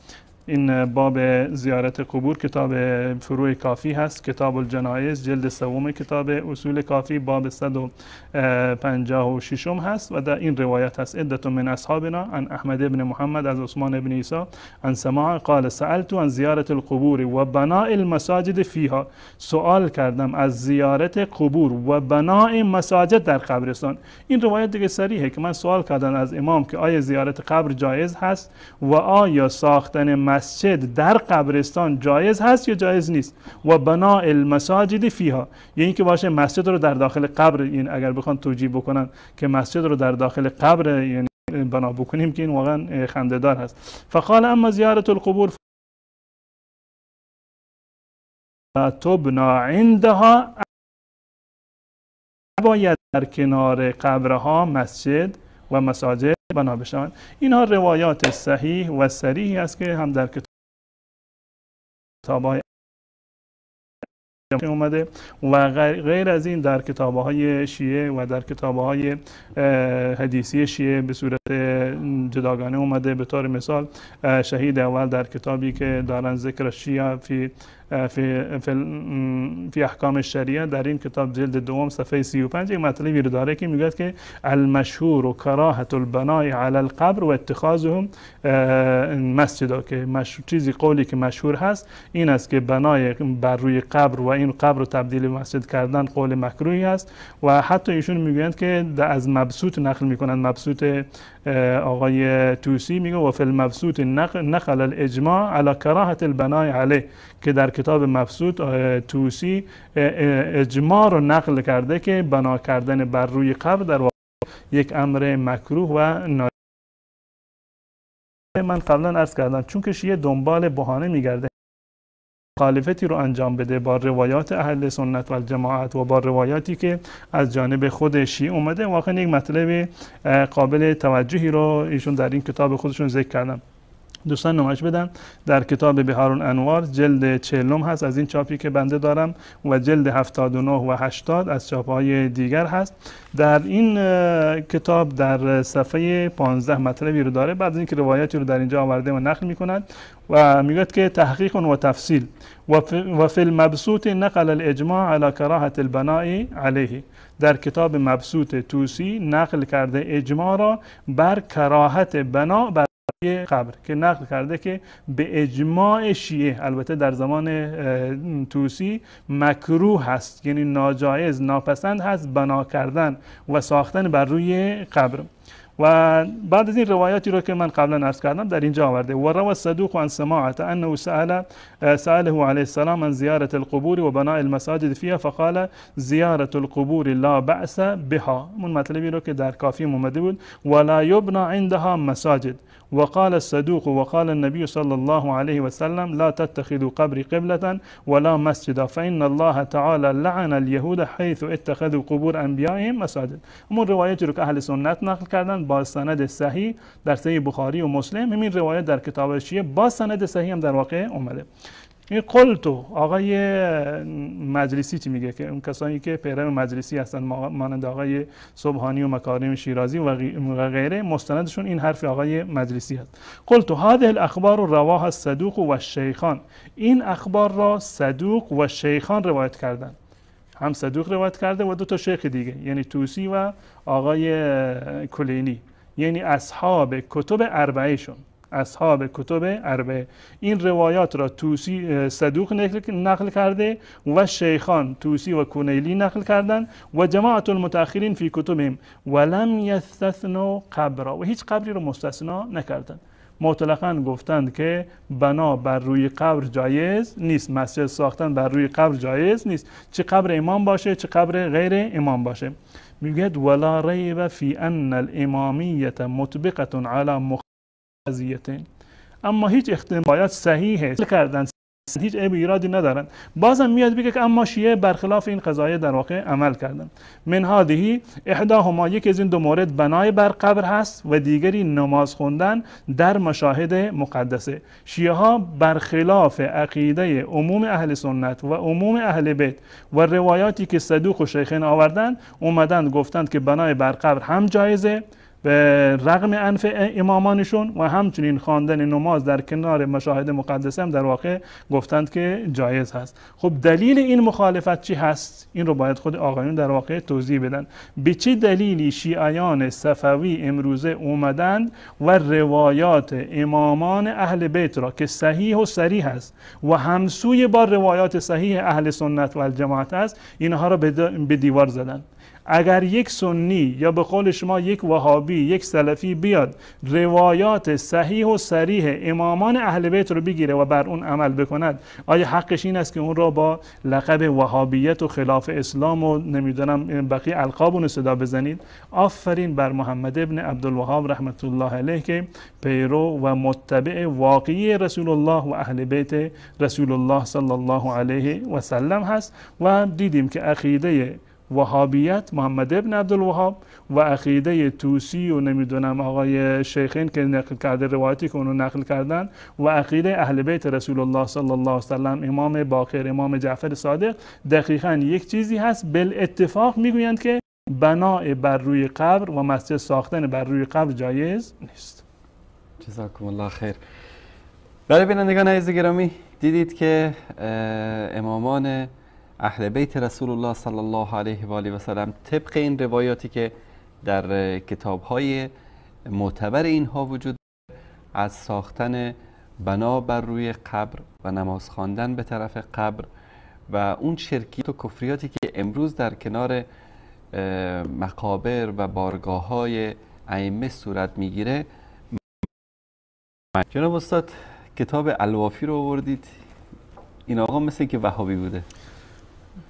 Speaker 3: این باب زیارت قبور کتاب فروع کافی هست، کتاب الجنایز جلد سوم کتاب اصول کافی باب 156 هست و در این روایت هست عدة من اصحابنا عن احمد بن محمد از عثمان بن عیسی عن سماع قال سألت عن زیارت القبور و بناء المساجد فیها، سوال کردم از زیارت قبور و بناء مساجد در قبرستان. این روایت دیگه صریحه که من سوال کردم از امام که آیا زیارت قبر جایز هست و آیا ساختن مسجد در قبرستان جایز هست یا جایز نیست، و بناء المساجد فیها، یعنی که باشه مسجد رو در داخل قبر، این اگر بخوان توجیه بکنن که مسجد رو در داخل قبر یعنی بنا بکنیم که این واقعا خنده‌دار هست. فقال اما زیارت القبور تبنا عندها، باید در کنار قبرها مسجد و مساجد بنا بشوند. اینها روایات صحیح و صریحی است که هم در کتاب‌های اومده و غیر از این در کتاب‌های شیعه و در کتاب‌های حدیثی شیعه به صورت جداگانه اومده. به طور مثال شهید اول در کتابی که دارن ذکر شیعه فی فی احکام الشریعه در این کتاب جلد دوم صفحه 35 یک مطلبی رو داره که میگه که المشهور و کراهت البناء علی القبر و اتخاذهم مسجد، که چیزی قولی که مشهور هست این است که بنای بر روی قبر و این قبر رو تبدیل به مسجد کردن قول مکروهی است. و حتی ایشون میگویند که از مبسوط نقل میکنند، مبسوط آقای طوسی میگه و فی المبسوط نقل الاجماع علی کراهت البناء علیه، که در کتاب مبسوط طوسی اجماع رو نقل کرده که بنا کردن بر روی قبر در واقع یک امر مکروه و ناجایز. من قبلا عرض کردم چون که شیعه دنبال بهانه میگرده مخالفتی رو انجام بده با روایات اهل سنت و الجماعت و با روایاتی که از جانب خود شیعه اومده، واقعا یک مطلب قابل توجهی رو ایشون در این کتاب خودشون ذکر کردن. دوستان نمایش بدم در کتاب بحار الانوار جلد 40 هست از این چاپی که بنده دارم و جلد 79 و 80 از چاپ‌های دیگر هست. در این کتاب در صفحه 15 مطلبی رو داره، بعد از اینکه روایاتی رو در اینجا آورده و نقل می‌کند و میگوید که تحقیق و تفصیل و فی المبسوط نقل الاجماع علی کراهة البناء علیه، در کتاب مبسوط طوسی نقل کرده اجماع را بر کراهت بنا بر قبر، که نقل کرده که به اجماع شیعه البته در زمان طوسی مکروه هست، یعنی ناجایز ناپسند هست بنا کردن و ساختن بر روی قبر. و بعد از این روایاتی رو که من قبلا عرض کردم در اینجا آورده و روى الصدوق عن سماعة انه سأله علیه السلام عن زیارة القبور و بناء المساجد فيها فقال زیارة القبور لا بأس بها، اون مطلبی رو که در کافی اومده بود، ولا يبنى عندها مساجد وقال الصدوق وقال النبي صلى الله عليه وسلم لا تتخذوا قبري قبلة ولا مسجدا فإن الله تعالى لعن اليهود حيث اتخذوا قبور انبیائهم مساجد. اون روایتی رو که اهل سنت نقل کردن با سند صحیح در صحیح بخاری و مسلم، همین روایت در کتاب شیعه با سند صحیح هم در واقع اومده. این قلتو آقای مجلسی چی میگه که اون کسانی که پیرو مجلسی هستن مانند آقای سبحانی و مکارم شیرازی و غیره، مستندشون این حرف آقای مجلسی هست. قلتو هذه الاخبار رواها الصدوق و الشیخان، این اخبار را صدوق و شیخان روایت کردن، هم صدوق روایت کرده و دو تا شیخ دیگه، یعنی طوسی و آقای کلینی، یعنی اصحاب کتب اربعه شون، اصحاب کتب اربعه. این روایات را طوسی صدوق نقل کرده و شیخان طوسی و کنیلی نقل کردن و جماعت المتأخرین فی کتبهم ولم یستثنوا قبرا، و هیچ قبری رو مستثنا نکردن، مطلقاً گفتند که بنا بر روی قبر جایز نیست، مسجد ساختن بر روی قبر جایز نیست، چه قبر امام باشه چه قبر غیر امام باشه. میگه ولا ریب فی ان الامامیه مطبقه علی مخازیتین، اما هیچ احتمالیات صحیحه کردن، هیچ عیب ایرادی ندارن. بازم میاد بگه که اما شیعه برخلاف این قضایه در واقع عمل کردن. من هذه احداهما، یکی از این دو مورد بنای بر قبر هست و دیگری نماز خوندن در مشاهد مقدسه. شیعه ها برخلاف عقیده عموم اهل سنت و عموم اهل بیت و روایاتی که صدوق و شیخین آوردن، اومدن گفتند که بنای بر قبر هم جایزه به رغم انف امامانشون و همچنین خواندن نماز در کنار مشاهد مقدسه هم در واقع گفتند که جایز هست. خب دلیل این مخالفت چی هست؟ این رو باید خود آقایون در واقع توضیح بدن. به چه دلیلی شیعیان صفوی امروزه اومدند و روایات امامان اهل بیت را که صحیح و صریح است و همسوی با روایات صحیح اهل سنت و الجماعت است، اینها را به دیوار زدند؟ اگر یک سنی یا به قول شما یک وهابی، یک سلفی بیاد روایات صحیح و صریح امامان اهل بیت رو بگیره و بر اون عمل بکند، آیا حقش این است که اون را با لقب وهابیت و خلاف اسلام و نمیدونم بقیه القاب اون صدا بزنید؟ آفرین بر محمد ابن عبدالوهاب رحمت الله علیه که پیرو و متبع واقعی رسول الله و اهل بیت رسول الله صلی الله علیه و سلم هست. و دیدیم که عقیده وهابیت محمد ابن عبدالوهاب و عقیده طوسی و نمیدونم آقای شیخین که نقل کرده، روایتی که اونو نقل کردن، و عقیده اهل بیت رسول الله صلی الله علیه و سلم، امام باقر، امام جعفر صادق، دقیقاً یک چیزی هست. بالاتفاق میگویند که بناء بر روی قبر و مسجد ساختن بر روی قبر جایز نیست.
Speaker 2: جزاکم الله خیر. برای بینندگان عزیز گرامی، دیدید که امامان اهل بیت رسول الله صلی الله علیه و آله و سلم طبق این روایاتی که در کتاب‌های معتبر اینها وجود از ساختن بنا بر روی قبر و نماز خواندن به طرف قبر و اون شرکیات و کفریاتی که امروز در کنار مقابر و بارگاه های ائمه صورت میگیره. جناب استاد کتاب الوافی رو آوردید. این آقا مثل که وهابی بوده.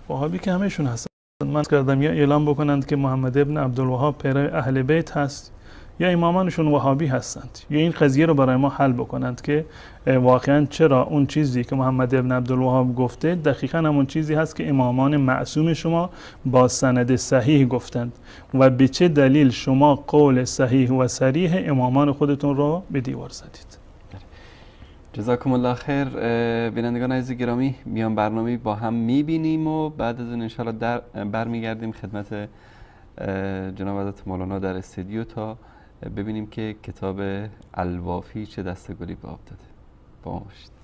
Speaker 3: وهابی که همهشون هستن. من کردم یا اعلام بکنند که محمد ابن عبدالوهاب پیرو اهل بیت هست یا امامانشون وهابی هستند، یا این قضیه رو برای ما حل بکنند که واقعا چرا اون چیزی که محمد ابن عبدالوهاب گفته دقیقا همون چیزی هست که امامان معصوم شما با سند صحیح گفتند و به چه دلیل شما قول صحیح و صریح امامان خودتون رو به دیوار زدید.
Speaker 2: جزاکم الله خیر. بینندگان عزیز گرامی، میان برنامه با هم میبینیم و بعد از اون انشاءالله برمیگردیم خدمت جناب حضرت مولانا در استودیو تا ببینیم که کتاب الوافی چه دسته گلی به آب داده. با ما باشید.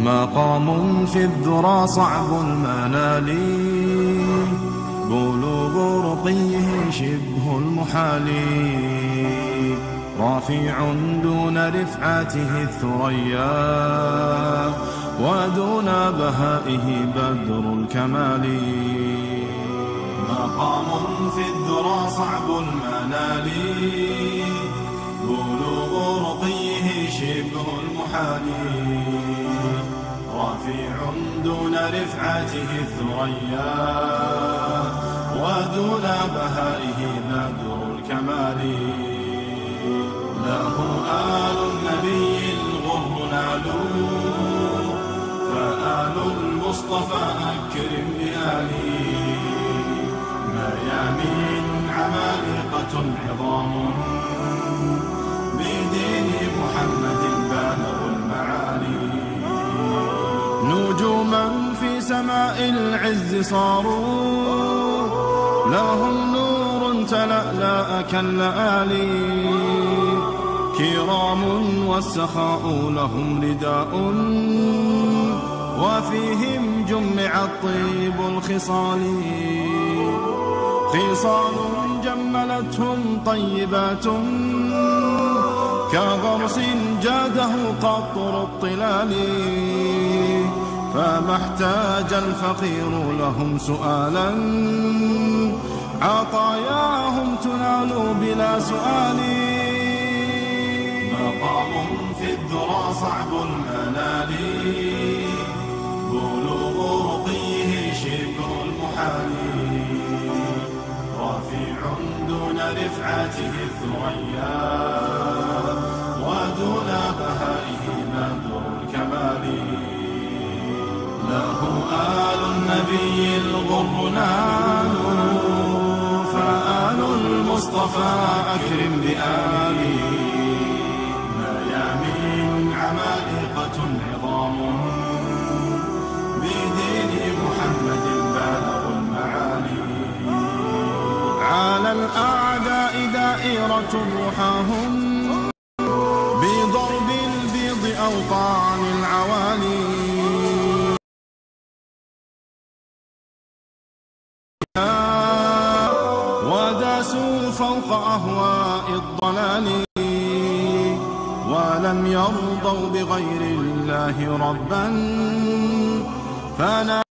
Speaker 4: مقام في الذرى صعب المنال، بلوغ رقيه شبه المحال، رافع دون رفعته الثريا، ودون بهائه بدر الكمال. مقام في الذرى صعب المنال، بلوغ رقيه شبه المحال، رفيع دون رفعته الثريا، ودون بهائه بدر الكمال. له آل النبي الغر نالوا، فآل المصطفى أكرم بآله. ميامين عمالقة عظام، بدين محمد بالغ المعالي. نجوما في سماء العز صاروا، لهم نور تلألأ كاللآلي. كرام والسخاء لهم رداء، وفيهم جمع الطيب الخصال. خصال جملتهم طيبات، كغرس جاده قطر الطلال. فما احتاج الفقير لهم سؤالا، عطاياهم تنال بلا سؤال. مقام في الذرى صعب المنال، بلوغ رقيه شبه المحال، رفيع دون رفعته الثريا، ودون بهائه بدر الكمال. له آل النبي الغر نالوا، فآل المصطفى أكرم بآله. ميامين عمالقة عظام، بدين محمد بالغ المعالي. على الأعداء دائرة رحاهم، بضرب البيض أوطان العوالي. وداسوا فوق أهواء الضلال، ولم يرضوا بغير الله ربا. فنالي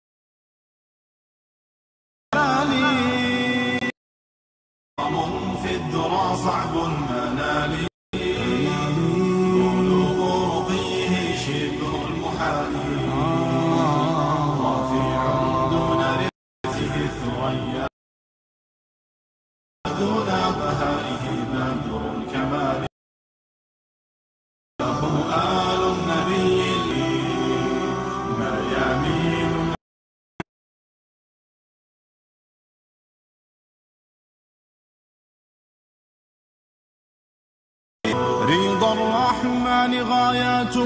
Speaker 4: في الذرى صعب المنال، بلوغ رقيه شبه المحال، رفيع دون رفعته الثريا، دون بهائه بدر الكمال. له آل النبي ميامين رضا الرحمن غايات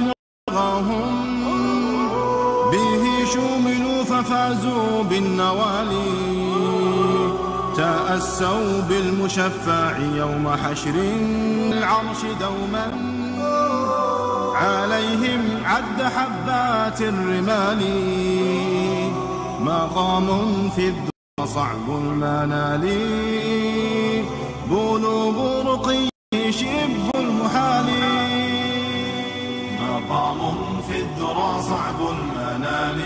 Speaker 4: بلغهم، به شملوا ففازوا بالنوالي، تأسوا بالمشفع يوم حشر العرش دوما، عليهم عد حبات الرمال، مقام في الدنيا صعب المنال، بلوغ رقي شبه المحال، مقام في الذرى صعب المنال،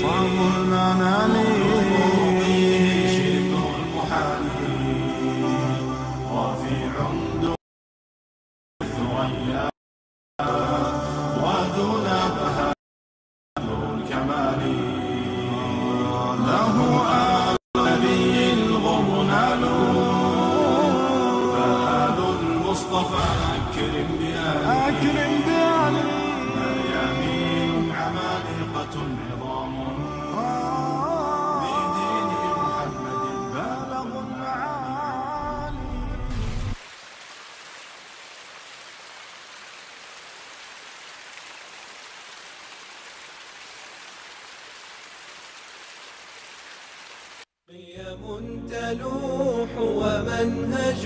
Speaker 4: صعب المنال، شبه المحال، رفيع دون الثريا ودون بهاء الكمال، له آل نبي الغر نالوا، فآل المصطفى أكرم بآله، أكرم بآله، ميامين عمالقة عظام، بدين محمد بلغ المعالي.
Speaker 1: قيم تلوح ومنهج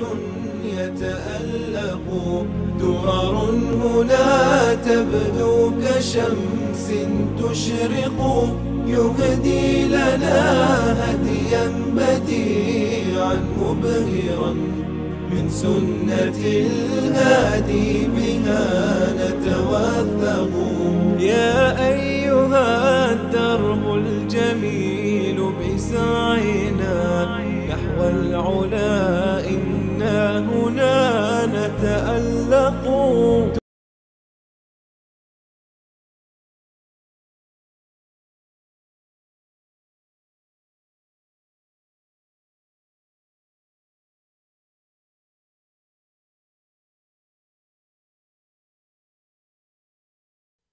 Speaker 1: يتألق، درر هنا تبدو كشمس تشرق، يهدي لنا هديا بديعا مبهرا، من سنة الهادي بها نتوثق. يا أيها الدرب الجميل بسعينا نحو العلا، إنا هنا نتألق.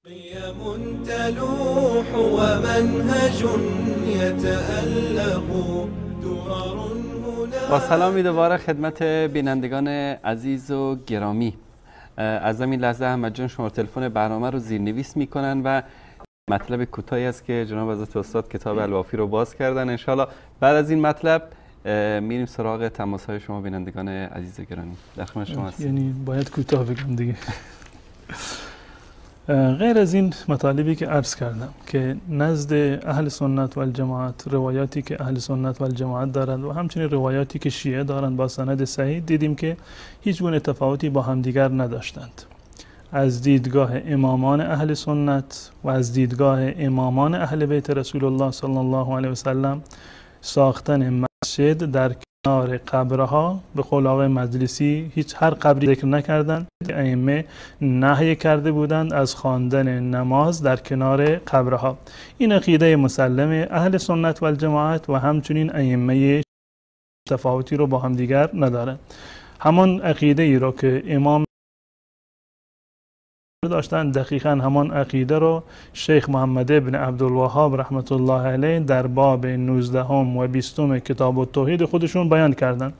Speaker 1: قيم تلوح ومنهج يتألق، درر هنا.
Speaker 2: با سلامی دوباره خدمت بینندگان عزیز و گرامی. از همین لحظه احمد جان شماره تلفن برنامه رو زیرنویس میکنن و مطلب کوتاهی است که جناب حضرت استاد کتاب الوافی رو باز کردن. انشالله بعد از این مطلب میریم سراغ تماس های شما بینندگان عزیز و گرامی. در خدمت شما هستیم.
Speaker 3: یعنی باید کوتاه بگم دیگه. غیر از این مطالبی که عرض کردم که نزد اهل سنت و الجماعت، روایاتی که اهل سنت و الجماعت دارند و همچنین روایاتی که شیعه دارند با سند صحیح، دیدیم که هیچ گونه تفاوتی با همدیگر نداشتند. از دیدگاه امامان اهل سنت و از دیدگاه امامان اهل بیت رسول الله صلی الله علیه و سلم، ساختن مسجد در کنار قبرها، به قول آقای مجلسی هیچ هر قبری ذکر نکردند، ائمه نهی کرده بودند از خواندن نماز در کنار قبرها. این عقیده مسلم اهل سنت و الجماعت و همچنین ائمه تفاوتی رو با هم دیگر ندارند. همان عقیده ای رو که امام داشتن، دقیقا همان عقیده رو شیخ محمد ابن عبدالوهاب رحمت الله علیه در باب 19 و 20 کتاب التوحید خودشون بیان کردند.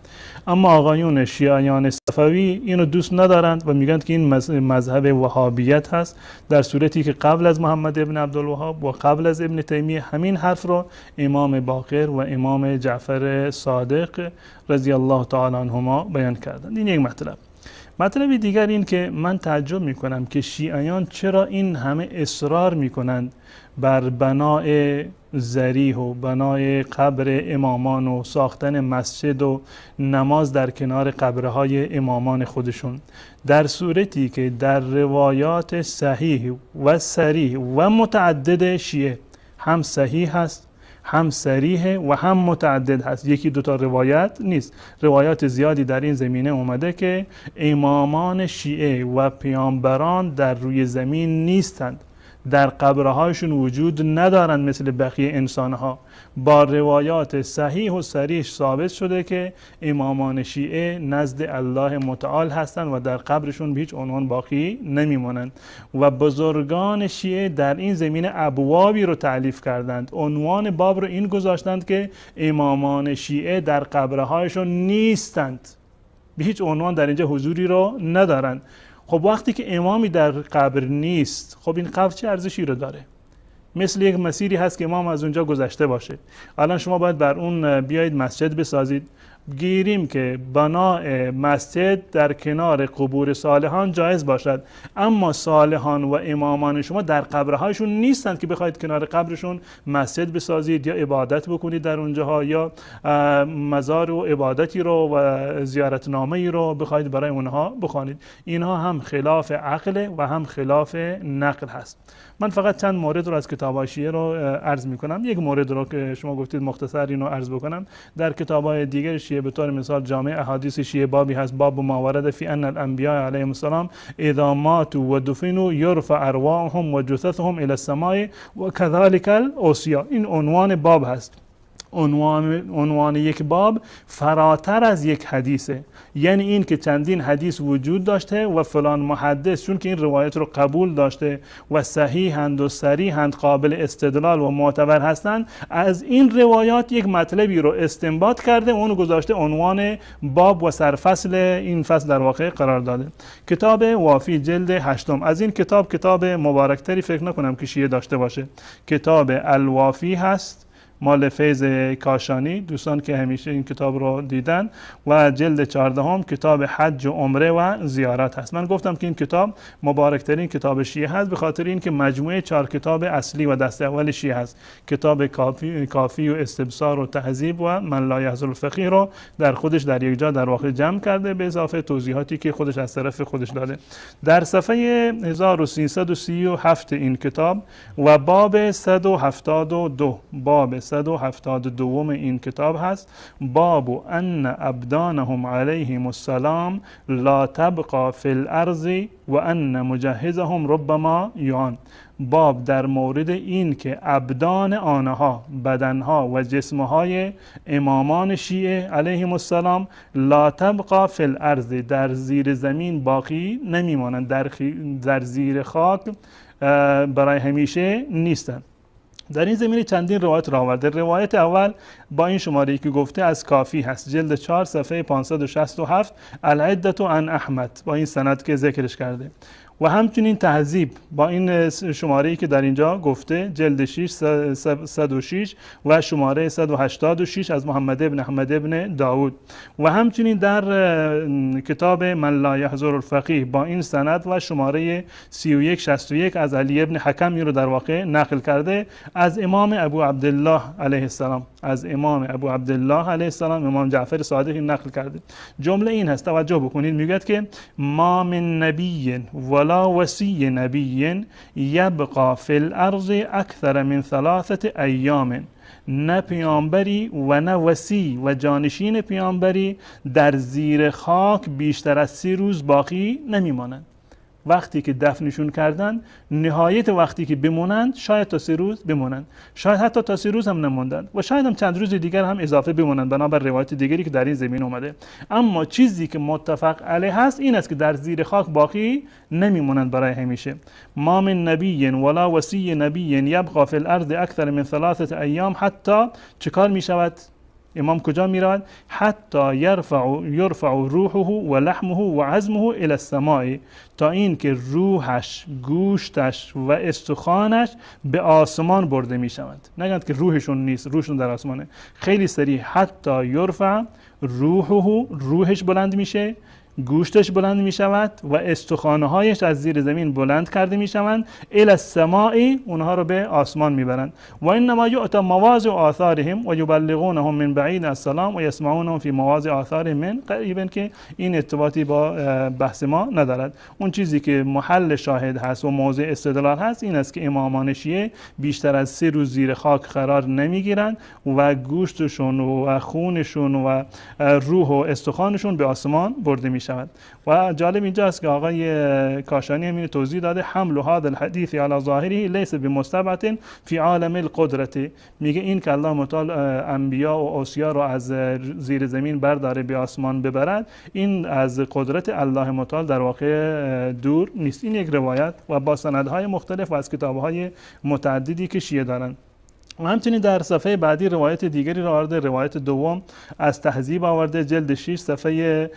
Speaker 3: اما آقایون شیعیان صفوی اینو دوست ندارند و میگن که این مذهب وهابیت هست، در صورتی که قبل از محمد ابن عبدالوهاب و قبل از ابن تیمیه همین حرف رو امام باقر و امام جعفر صادق رضی الله تعالی عنهما بیان کردند. این یک مطلب. مطلب دیگر این که من تعجب میکنم که شیعیان چرا این همه اصرار میکنند بر بناء ضریح و بنای قبر امامان و ساختن مسجد و نماز در کنار قبرهای امامان خودشون، در صورتی که در روایات صحیح و صریح و متعدد شیعه هم صحیح هست، هم صریح و هم متعدد هست، یکی دوتا روایت نیست. روایات زیادی در این زمینه اومده که امامان شیعه و پیامبران در روی زمین نیستند، در قبرهایشون وجود ندارند مثل بقیه انسانها. با روایات صحیح و صریح ثابت شده که امامان شیعه نزد الله متعال هستند و در قبرشون به هیچ عنوان باقی نمیمانند. و بزرگان شیعه در این زمینه ابوابی رو تألیف کردند، عنوان باب رو این گذاشتند که امامان شیعه در قبرهایشون نیستند، به هیچ عنوان در اینجا حضوری رو ندارند. خب وقتی که امامی در قبر نیست، خب این قبر چه ارزشی رو داره؟ مثل یک مسیری هست که امام از اونجا گذشته باشه. الان شما باید بر اون بیایید مسجد بسازید. گیریم که بناء مسجد در کنار قبور صالحان جایز باشد، اما صالحان و امامان شما در قبرهایشون نیستند که بخواید کنار قبرشون مسجد بسازید یا عبادت بکنید در اونجاها، یا مزار و عبادتی رو و زیارتنامه‌ای رو بخواید برای اونها بخوانید. اینها هم خلاف عقل و هم خلاف نقل هست. من فقط چند مورد رو از کتاب‌های شیعه رو عرض می‌کنم. یک مورد رو که شما گفتید مختصر اینو عرض بکنم. در کتاب‌های دیگر شیعه به طور مثال جامع احادیث شیعه بابی هست، باب ما ورد فی ان الانبیاء علیهم السلام اذا ماتوا ودفنوا یرفع ارواحهم و جثثهم الى السماء و كذلك الاوصیاء. این عنوان باب هست. عنوان یک باب فراتر از یک حدیثه، یعنی این که چندین حدیث وجود داشته و فلان محدث چون که این روایت رو قبول داشته و صحیحند و صریحند، قابل استدلال و معتبر هستند، از این روایات یک مطلبی رو استنباط کرده و اونو گذاشته عنوان باب و سرفصل این فصل در واقع قرار داده. کتاب وافی جلد 8. از این کتاب کتاب مبارکتری فکر نکنم که شیعه داشته باشه. کتاب الوافی هست مال فیض کاشانی، دوستان که همیشه این کتاب رو دیدن، و جلد 14 کتاب حج و عمره و زیارت هست. من گفتم که این کتاب مبارکترین کتاب شیعه هست به خاطر اینکه مجموعه 4 کتاب اصلی و دست اول شیعه هست. کتاب کافی و استبصار و تهذیب و من لا یحضر الفقیه رو در خودش در یک جا در واقع جمع کرده، به اضافه توضیحاتی که خودش از طرف خودش داده. در صفحه 1337 این کتاب و باب 172، باب 172 این کتاب هست، باب ان ابدانهم علیهم السلام لا تبقى فی الارض و ان مجهزهم ربما یعان. باب در مورد این که ابدان آنها، بدنها و جسمهای امامان شیعه علیهم السلام لا تبقى فی الارض، در زیر زمین باقی نمیمانند، در زیر خاک برای همیشه نیستند. در این زمینه چندین روایت را آورده. روایت اول با این شماره که گفته از کافی هست، جلد 4 صفحه 567، العدة عن احمد، با این سند که ذکرش کرده، و همچنین تهذیب با این شماره‌ای که در اینجا گفته، جلد 6 106 و شماره 186 از محمد ابن احمد ابن داود، و همچنین در کتاب من لا یحضر الفقیه با این سند و شماره 3161 از علی ابن حکم رو در واقع نقل کرده از امام ابو عبدالله علیه السلام، از امام ابو عبدالله علیه السلام، امام جعفر صادق نقل کرده. جمله این هست، توجه بکنید، میگوید که ما من نبی ولا وصی نبی یبقى فی الارض اکثر من 3 ایام، نه پیامبری و نه وصی و جانشین پیامبری در زیر خاک بیشتر از 3 روز باقی نمیمانند. وقتی که دفنشون کردن، نهایت وقتی که بمونند شاید تا 3 روز بمونند، شاید حتی تا 3 روز هم نموندند و شاید هم چند روز دیگر هم اضافه بمونند بنابر روایت دیگری که در این زمین اومده. اما چیزی که متفق علیه هست این است که در زیر خاک باقی نمیمونند برای همیشه. ما من نبی ولا وصی نبی یبقى فی الارض اکثر من 3 ایام حتی چیکار میشود؟ امام کجا میرود؟ حتی یرفع روحه و لحمه و عظمه الى السماء، تا این که روحش، گوشتش و استخوانش به آسمان برده میشوند. نگند که روحشون نیست، روحشون در آسمانه. خیلی سریع، حتی یرفع روحه، روحش بلند میشه، گوشتش بلند می شود و استخوانهایش از زیر زمین بلند کرده می شوند، الی السماء، اونها رو به آسمان می برند. و انما یؤتی مواضع آثارهم و یبلغونهم من بعید السلام و یسمعونهم فی مواضع آثارهم من قریب، که این ارتباطی با بحث ما ندارد. اون چیزی که محل شاهد هست و موضع استدلال هست این است که امامان شیعه بیشتر از 3 روز زیر خاک قرار نمیگیرند و گوشتشون و خونشون و روح و استخوانشون به آسمان برده می شود. و جالب اینجا است که آقای کاشانی هم اینو توضیح داده، حمل هذا الحدیث علی ظاهره لیس بمستبعد فی عالم القدرت. میگه این که الله متعال انبیا و اوصیا رو از زیر زمین برداره به آسمان ببرد، این از قدرت الله متعال در واقع دور نیست. این یک روایت و با سندهای مختلف و از کتابهای متعددی که شیعه دارند. و همچنین در صفحه بعدی روایت دیگری را آورده، روایت دوم از تهذیب آورده، جلد 6 صفحه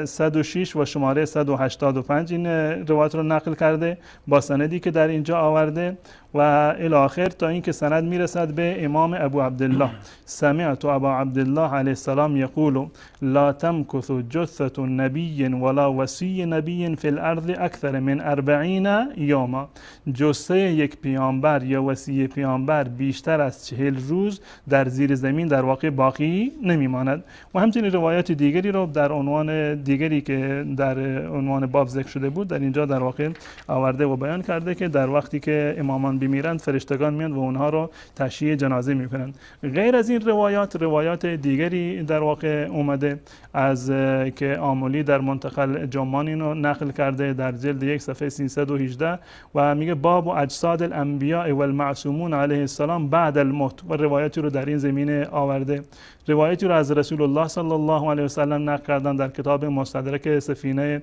Speaker 3: 106 و شماره 185 این روایت رو نقل کرده با سندی که در اینجا آورده و الی آخر تا اینکه سند میرسد به امام ابو عبدالله. سمعت ابا عبدالله علیه السلام یقول لا تمکث جثة نبی ولا وصی نبی فی الارض اکثر من 40 یوما. جثه یک پیامبر یا وصی پیامبر بیشتر از 40 روز در زیر زمین در واقع باقی نمیماند. و همچنین روایات دیگری رو در عنوان دیگری که در عنوان باب ذکر شده بود در اینجا در واقع آورده و بیان کرده که در وقتی که امامان بمیرند فرشتگان میان و اونها رو تشییع جنازه میکنند. غیر از این روایات، روایات دیگری در واقع اومده از که آملی در منتقل جمان اینو نقل کرده در جلد 1 صفحه 318 و میگه باب اجساد الانبیاء والمعصومون علیه السلام بعد الموت، و روایاتی رو در این زمینه آورده. روایتی رو از رسول الله صلی الله علیه و سلم نقل کردن در کتاب مستدرک سفینه،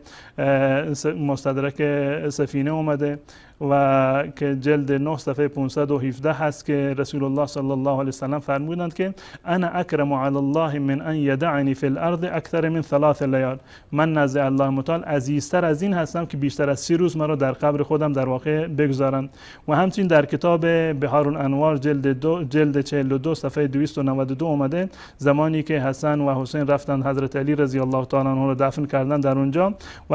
Speaker 3: مستدرک سفینه اومده و که جلد 9 صفحه 517 هست که رسول الله صلی الله علیه و سلم فرمودند که انا اکرم علی الله من ان یدعنی فی الارض اکثر من 3 لیال. من نزد الله متعال عزیزتر از این هستم که بیشتر از 3 روز مرا در قبر خودم در واقع بگذارند. و همچنین در کتاب بحار الانوار جلد 42 صفحه 292 اومده زمانی که حسن و حسین رفتند حضرت علی رضی الله تعالی عنه را دفن کردن در اونجا و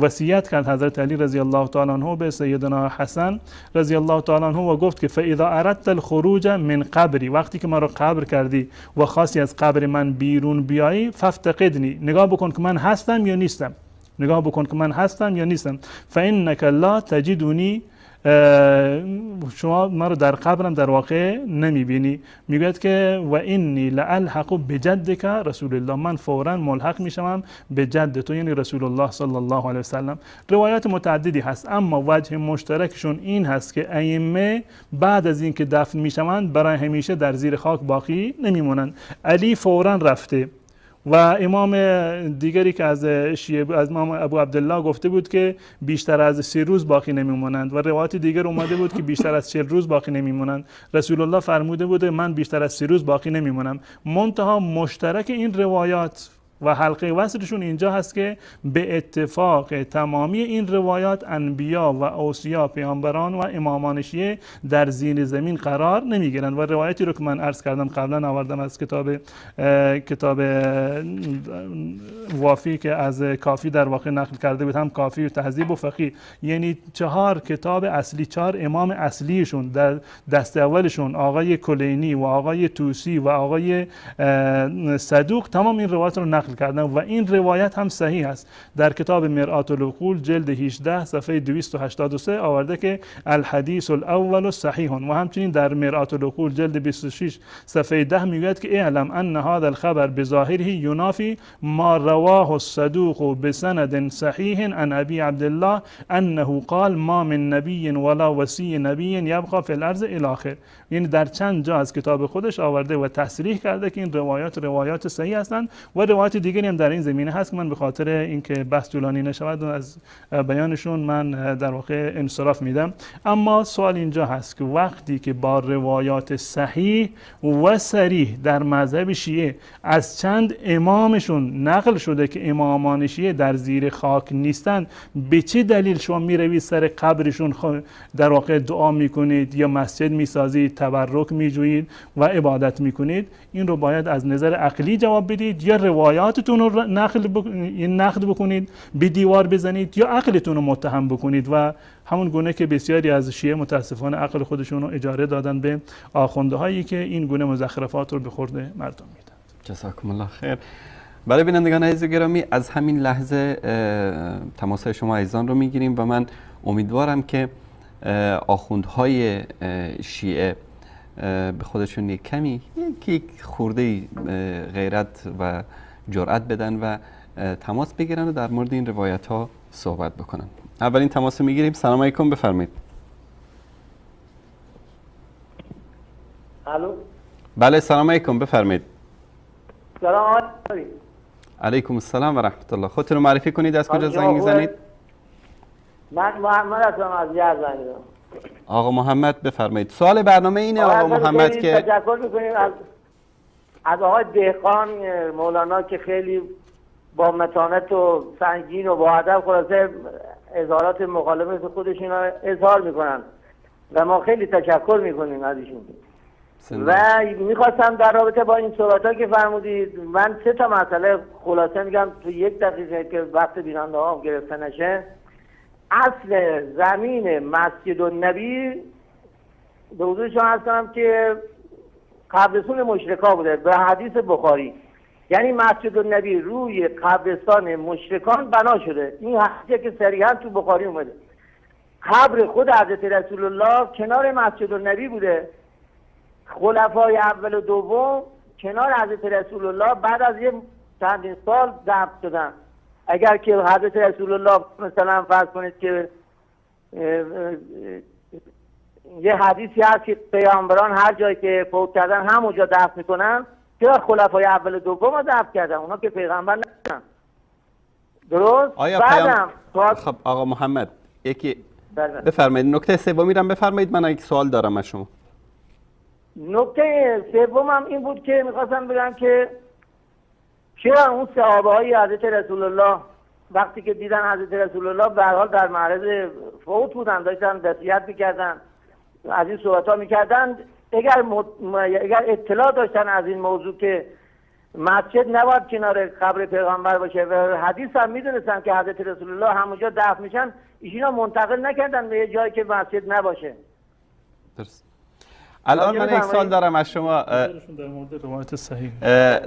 Speaker 3: وصیت کرد حضرت علی رضی الله تعالی عنه به سیدنا حسن رضی الله تعالی عنه و گفت که فاذا اردت الخروج من قبری، وقتی که مرا قبر کردی و خواستی از قبر من بیرون بیایی، فافتقدنی، نگاه بکن که من هستم یا نیستم، نگاه بکن که من هستم یا نیستم، فانک لا تجدنی، شما مرا در قبرم در واقع نمیبینی. میگوید که و انی لالحق بجدک رسول الله، من فورا ملحق میشوم به جد تو، یعنی رسول الله صلی الله علیه وسلم. روایات متعددی هست، اما وجه مشترکشون این هست که ائمه بعد از اینکه دفن میشوند برای همیشه در زیر خاک باقی نمیمونند. علی فورا رفته و امام دیگری که از شیعه از امام ابو عبدالله گفته بود که بیشتر از 3 روز باقی نمیمونند و روایت دیگر اومده بود که بیشتر از 40 روز باقی نمیمونند. رسول الله فرموده بوده من بیشتر از 3 روز باقی نمیمونم. منتها مشترک این روایات و حلقه وصلشون اینجا هست که به اتفاق تمامی این روایات انبیا و اوصیا، پیامبران و امامان شیعه در زیر زمین قرار نمیگیرند. و روایتی رو که من عرض کردم قبلا آوردم از کتاب وافی که از کافی در واقع نقل کرده بود، هم کافی و تهذیب و فقیه، یعنی 4 کتاب اصلی، 4 امام اصلیشون در دست اولشون آقای کلینی و آقای طوسی و آقای صدوق، تمام این روایات رو نقل کردن و این روایت هم صحیح است. در کتاب مرآة العقول جلد 18 صفحه 283 آورده که الحدیث الاول صحیح، و همچنین در مرآة العقول جلد 26 صفحه 10 میگوید که اعلم ان هذا الخبر بظاهره ینافی ما رواه الصدوق بسند صحیح عن ابی عبدالله انه قال ما من نبی ولا وصی نبی یبقى فی الارض الی آخر. یعنی در چند جا از کتاب خودش آورده و تصریح کرده که این روایات روایات صحیح هستند و روایات دیگری هم در این زمینه هست که من به خاطر اینکه بحث طولانی نشود از بیانشون من در واقع انصراف میدم. اما سوال اینجا هست که وقتی که با روایات صحیح و صریح در مذهب شیعه از چند امامشون نقل شده که امامان شیعه در زیر خاک نیستند، به چه دلیل شما میروید سر قبرشون در واقع دعا میکنید یا مسجد میسازید، تبرک میجویید و عبادت میکنید؟ این رو باید از نظر عقلی جواب بدید یا روایاتتون رو نقد بکنید، به دیوار بزنید، یا عقلتون رو متهم بکنید. و همون گونه که بسیاری از شیعه متاسفانه عقل خودشون رو اجاره دادن به آخونده هایی که این گونه مزخرفات رو به خورد مردم میدن.
Speaker 2: جزاکم الله خیر. برای بینندگان عزیز و گرامی، از همین لحظه تماس شما عزیزان رو میگیریم و من امیدوارم که آخوندهای شیعه به خودشون یک کمی، یک خورده غیرت و جرأت بدن و تماس بگیرن و در مورد این روایت ها صحبت بکنن. اولین تماس رو میگیریم. سلام علیکم، بفرمایید.
Speaker 5: الو.
Speaker 2: بله، سلام علیکم، بفرمایید.
Speaker 5: سلام علیکم.
Speaker 2: علیکم السلام و رحمت الله. خودتون رو معرفی کنید، از کجا زنگ میزنید؟
Speaker 5: من محمد هستم، از یزد زنگ میزنم.
Speaker 2: آقا محمد بفرمایید. سوال برنامه اینه آقا محمد که
Speaker 5: تشکر می‌کنیم از آقای دهقان مولانا که خیلی با متانت و سنگین و با ادب خلاصه اظهارات مخالفت خودشون رو اظهار میکنن و ما خیلی تشکر میکنیم از ایشون. و میخواستم در رابطه با این صحبت‌ها که فرمودید من 3 تا مسئله خلاصه میگم تو 1 دقیقه که وقت بیننده ها گرفته نشه. اصل زمین مسجد النبی به حضور شما عرض کنم که قبرستون مشرکا بوده به حدیث بخاری، یعنی مسجد النبی روی قبرستان مشرکان بنا شده. این حدیثی که صریحا تو بخاری اومده. قبر خود حضرت رسول الله کنار مسجد النبی بوده. خلفای اول و دوم کنار حضرت رسول الله بعد از یه چندین سال دفن شدن. اگر که حضرت رسول الله مثلا فرض کنید که یه حدیثی هست که پیامبران هر جایی که فوت کردن همونجا دفن میکنن، چرا خلفای اول و دوم رو دفن کردن؟ اونا که پیغمبر نبودن. درست؟
Speaker 2: آیا
Speaker 5: بعدم
Speaker 2: خب آقا محمد یکی بفرمایید نکته سومی رو بفرمایید، من یک سوال دارم از شما.
Speaker 5: نکته سومم این بود که میخواستم بگم که چرا اون صحابه های حضرت رسول الله وقتی که دیدن حضرت رسول الله به هر حال در معرض فوت بودن، داشتن وصیت میکردن، از این صحبت ها میکردن، اگر اطلاع داشتن از این موضوع که مسجد نباید کنار قبر پیغمبر باشه و حدیث هم میدونستن که حضرت رسول الله همونجا دفن میشن، ایشینا منتقل نکردن به یه جایی که مسجد نباشه.
Speaker 2: درست. الان من یک سوال دارم از شما.
Speaker 3: نظرتون در مورد روایت صحیح،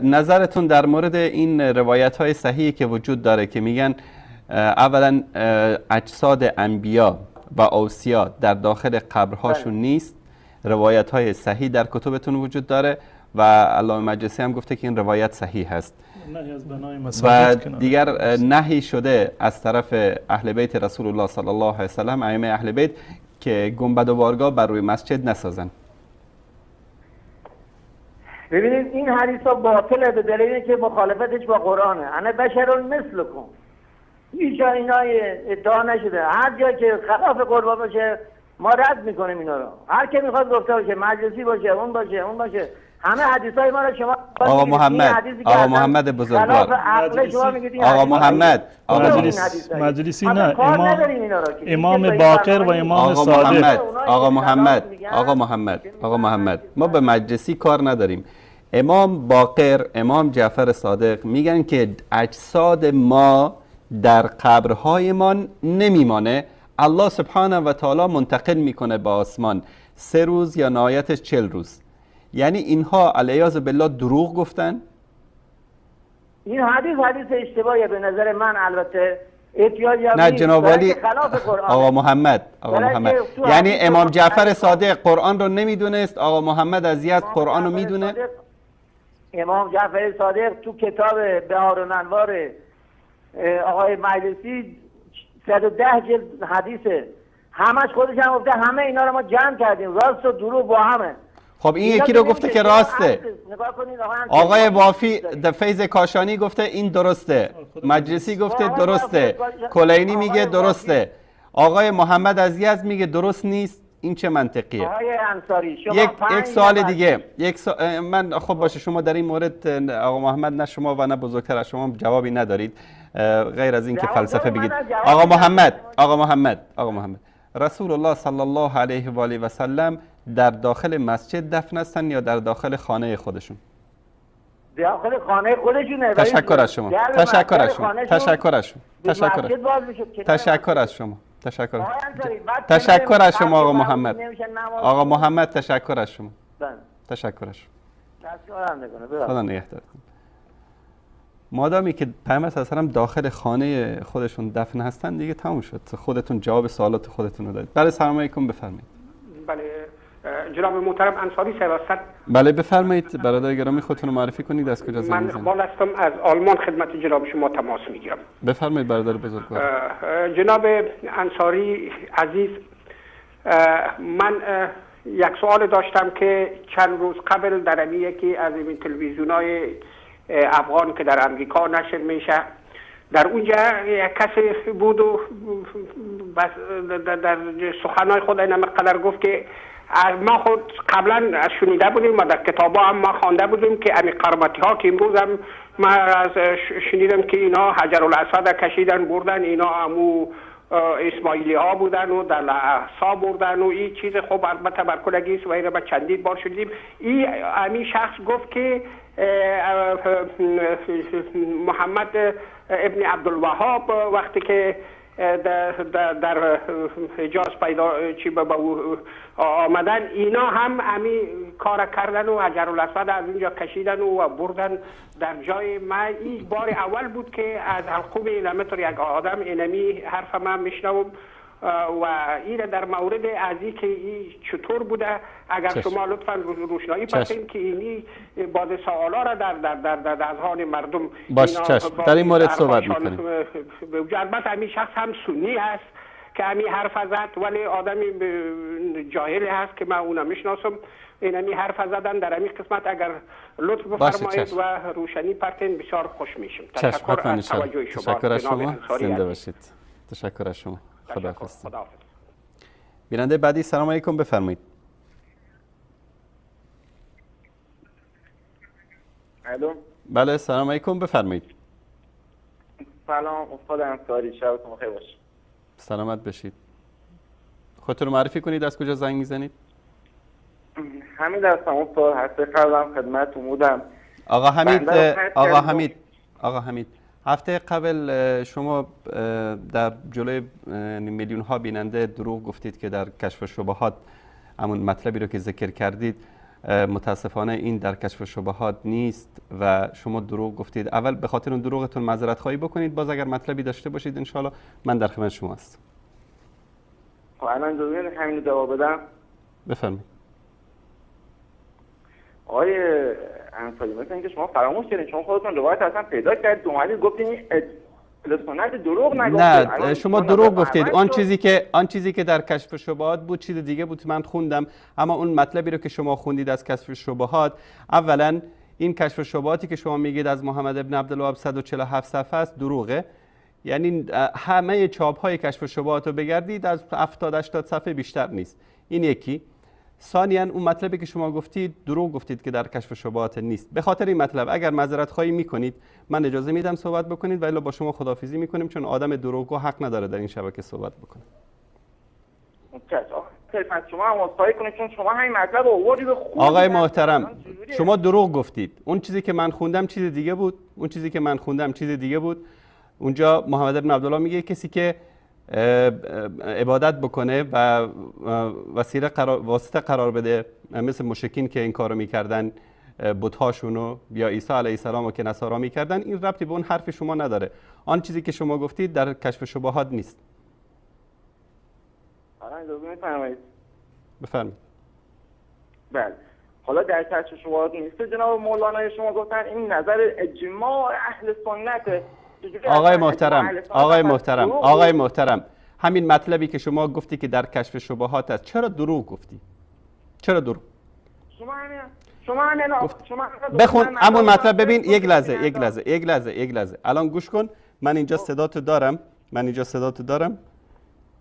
Speaker 2: نظرتون در مورد این روایت های صحیحی که وجود داره که میگن اولا اجساد انبیا و اوصیا در داخل قبرهاشون نیست، روایت های صحیح در کتبتون وجود داره و علامه مجلسی هم گفته که این روایت صحیح هست.
Speaker 3: نهی از بنای
Speaker 2: و
Speaker 3: مساجد
Speaker 2: دیگر نهی شده از طرف اهل بیت رسول الله صلی الله علیه وسلم، ائمه اهل بیت، که گنبد و بارگاه بر روی مسجد نسازن.
Speaker 5: ببینید این حدیث ها باطله به دلیل اینکه مخالفتش با قرآنه. انا بشر مثلکم، هیچ جا اینا ادعا نشده. هر جا که خلاف قرآن باشه ما رد میکنیم اینا رو. هر که میخواد گفته باشه، مجلسی باشه، اون باشه، اون باشه، همه حدیثای ما رو شما
Speaker 2: آقا محمد، آقا محمد بزرگوار، آقا محمد، آقا
Speaker 3: مجلسی نه، امام باقر و امام صادق.
Speaker 2: آقا محمد، آقا محمد، آقا محمد، ما به مجلسی کار نداریم. امام باقر، امام جعفر صادق میگن که اجساد ما در قبرهایمان نمیمانه، الله سبحانه و تعالی منتقل میکنه به آسمان 3 روز یا نهایتش 40 روز. یعنی اینها علیاذ بالله دروغ گفتن؟
Speaker 5: این حدیث حدیث اشتباهیه به نظر من. البته احتیاجی
Speaker 2: نه جناب علی، آقا محمد، آقا محمد، یعنی امام جعفر صادق قرآن رو نمیدونست، آقا محمد از یزد قرآن رو میدونه؟
Speaker 5: امام جعفر صادق تو کتاب بهار الانوار آقای مجلسی 110 جلد حدیثه، همش خودش هم گفته همه اینا رو ما جمع کردیم، راست و دروغ با همه.
Speaker 2: خب این یکی رو گفته که راسته. آقای وافی فیض کاشانی گفته این درسته، مجلسی گفته درسته، کلینی میگه درسته، آقای محمد از یزد میگه درست نیست. این چه منطقیه؟
Speaker 5: آقای انصاری شما
Speaker 2: یک سوال دیگه، من خب باشه، شما در این مورد آقا محمد نه شما و نه بزرگتر از شما جوابی ندارید غیر از این که فلسفه بگید. آقا محمد، آقا محمد، آقا محمد، رسول الله صلی الله علیه و آله و سلم در داخل مسجد دفن هستن یا در داخل خانه خودشون؟
Speaker 5: داخل خانه خودشونه.
Speaker 2: تشکر از شما، تشکر از شما، تشکر از شما، تشکر از شما، تشکر، تشکر از شما آقا محمد، آقا محمد تشکر از شما، تشکر از شما. خدا نگهدارتون. مادامی که پیامبر صلی الله علیه و سلم داخل خانه خودشون دفن هستن دیگه تموم شد. خودتون جواب سوالات خودتون رو دادید. بله سلام علیکم، بفرمایید.
Speaker 6: بله جناب محترم انصاری صاحب هستند.
Speaker 2: بله بفرمایید برادر گرامی، خودتون رو معرفی کنید، از کجا زنگ
Speaker 6: من
Speaker 2: میزنید؟
Speaker 6: اقبال هستم، از آلمان خدمت جناب شما تماس میگیرم.
Speaker 2: بفرمایید برادر بزرگوار.
Speaker 6: جناب انصاری عزیز، من یک سوال داشتم که چند روز قبل در یکی از این تلویزیون‌های افغان که در امریکا نشر میشه در اونجا یک کسی بود و در سخنهای خود این قدر گفت که ما خود قبلا شنیده بودیم و در کتابا هم ما خوانده بودیم که امی قرمطی ها که امروز هم ما از شنیدم که اینا حجر الاسود کشیدن بردن، اینا امو اسماعیلی ها بودن و در احسا بردن و این چیز. خب البته بر کلگی است و این را چندین بار شنیدیم. این امی شخص گفت که محمد ابن عبدالوهاب وقتی که در حجاز پیدا چی به آمدن، اینا هم امی کار کردن و حجر الاسود از اونجا کشیدن و بردن در جای ما. این بار اول بود که از حلقوم اینمتر یک آدم اینمی حرف من میشنوم و این در مورد از این که این چطور بوده اگر شما لطفا روشنایی پسین که اینی بعض سوالا را در در در در اذهان مردم
Speaker 2: باش. چشم، در این مورد صحبت میکنیم.
Speaker 6: البته همین شخص هم سنی هست که همین حرف زد، ولی آدمی جاهل هست که من اونم میشناسم. این همی حرف زدن در همین قسمت اگر لطف بفرمایید و روشنی پرتین بسیار خوش میشم. تشکر از توجه شما.
Speaker 2: تشکر از شما، زنده باشید. تشکر از شما. خداحافظ. بیننده بعدی، سلام علیکم، بفرمایید.
Speaker 7: الو.
Speaker 2: بله سلام علیکم، بفرمایید.
Speaker 7: سلام استاد انصاری، شبتون بخیر باشه.
Speaker 2: سلامت بشید. خودتون رو معرفی کنید، از کجا زنگ میزنید؟
Speaker 7: حمید هستم استاد، هفته قبلم خدمتتون بودم.
Speaker 2: آقا حمید، آقا حمید، آقا حمید، هفته قبل شما در جلوی میلیون ها بیننده دروغ گفتید که در کشف شبهات همون مطلبی رو که ذکر کردید متاسفانه این در کشف شبهات نیست و شما دروغ گفتید. اول به خاطر اون دروغتون معذرت خواهی بکنید، باز اگر مطلبی داشته باشید انشالله من در خدمت شما هستم.
Speaker 7: خب الان اجازه میدید همین رو جواب بدم؟
Speaker 2: بفرمایید.
Speaker 7: آقای انصاری، مثل اینکه شما فراموش کردین، شما خودتون روایت اصلا پیدا کردید، اومدید گفتین سنت دروغ نگفتید.
Speaker 2: نه شما دروغ گفتید. آن چیزی که در کشف شبهات بود چیز دیگه بود، من خوندم. اما اون مطلبی رو که شما خوندید از کشف شبهات، اولا این کشف شبهاتی که شما میگید از محمد ابن عبدالوهاب 147 صفحه است، دروغه. یعنی همه چاپ های کشف شبهات رو بگردید از 70 80 صفحه بیشتر نیست. این یکی. ثانیاً اون مطلبی که شما گفتید دروغ گفتید که در کشف شبهات نیست. به خاطر این مطلب اگر معذرت خواهی میکنید من اجازه میدم صحبت بکنید، ولی با شما خداحافظی میکنیم چون آدم دروغگو حق نداره در این شبکه صحبت بکنه.
Speaker 7: شما هم عذرخواهی کنید چون شما همین مطلب آوردید.
Speaker 2: آقای محترم شما دروغ گفتید. اون چیزی که من خوندم چیز دیگه بود. اون چیزی که من خوندم چیز دیگه بود. اونجا محمد بن عبدالله میگه کسی که عبادت بکنه و وسیله واسطه قرار بده، مثل مشرکین که این کارو میکردن، بت‌هاشونو یا عیسی علیه السلام که نصارا میکردن، این ربطی به اون حرف شما نداره. آن چیزی که شما گفتید در کشف شبهات نیست.
Speaker 7: بفرمایید.
Speaker 2: بفرمایید.
Speaker 7: بله حالا در کشف شبهات نیست جناب مولانا شما گفتن این نظر اجماع اهل سنت.
Speaker 2: آقای محترم، آقای محترم، آقای محترم، همین مطلبی که شما گفتی که در کشف شبهات است، چرا دروغ گفتی؟ چرا دروغ؟
Speaker 7: شما همین
Speaker 2: بخون همون مطلب. ببین یک لحظه، یک لحظه، یک لحظه، یک لحظه. الان گوش کن، من اینجا صداتو دارم، من اینجا صداتو دارم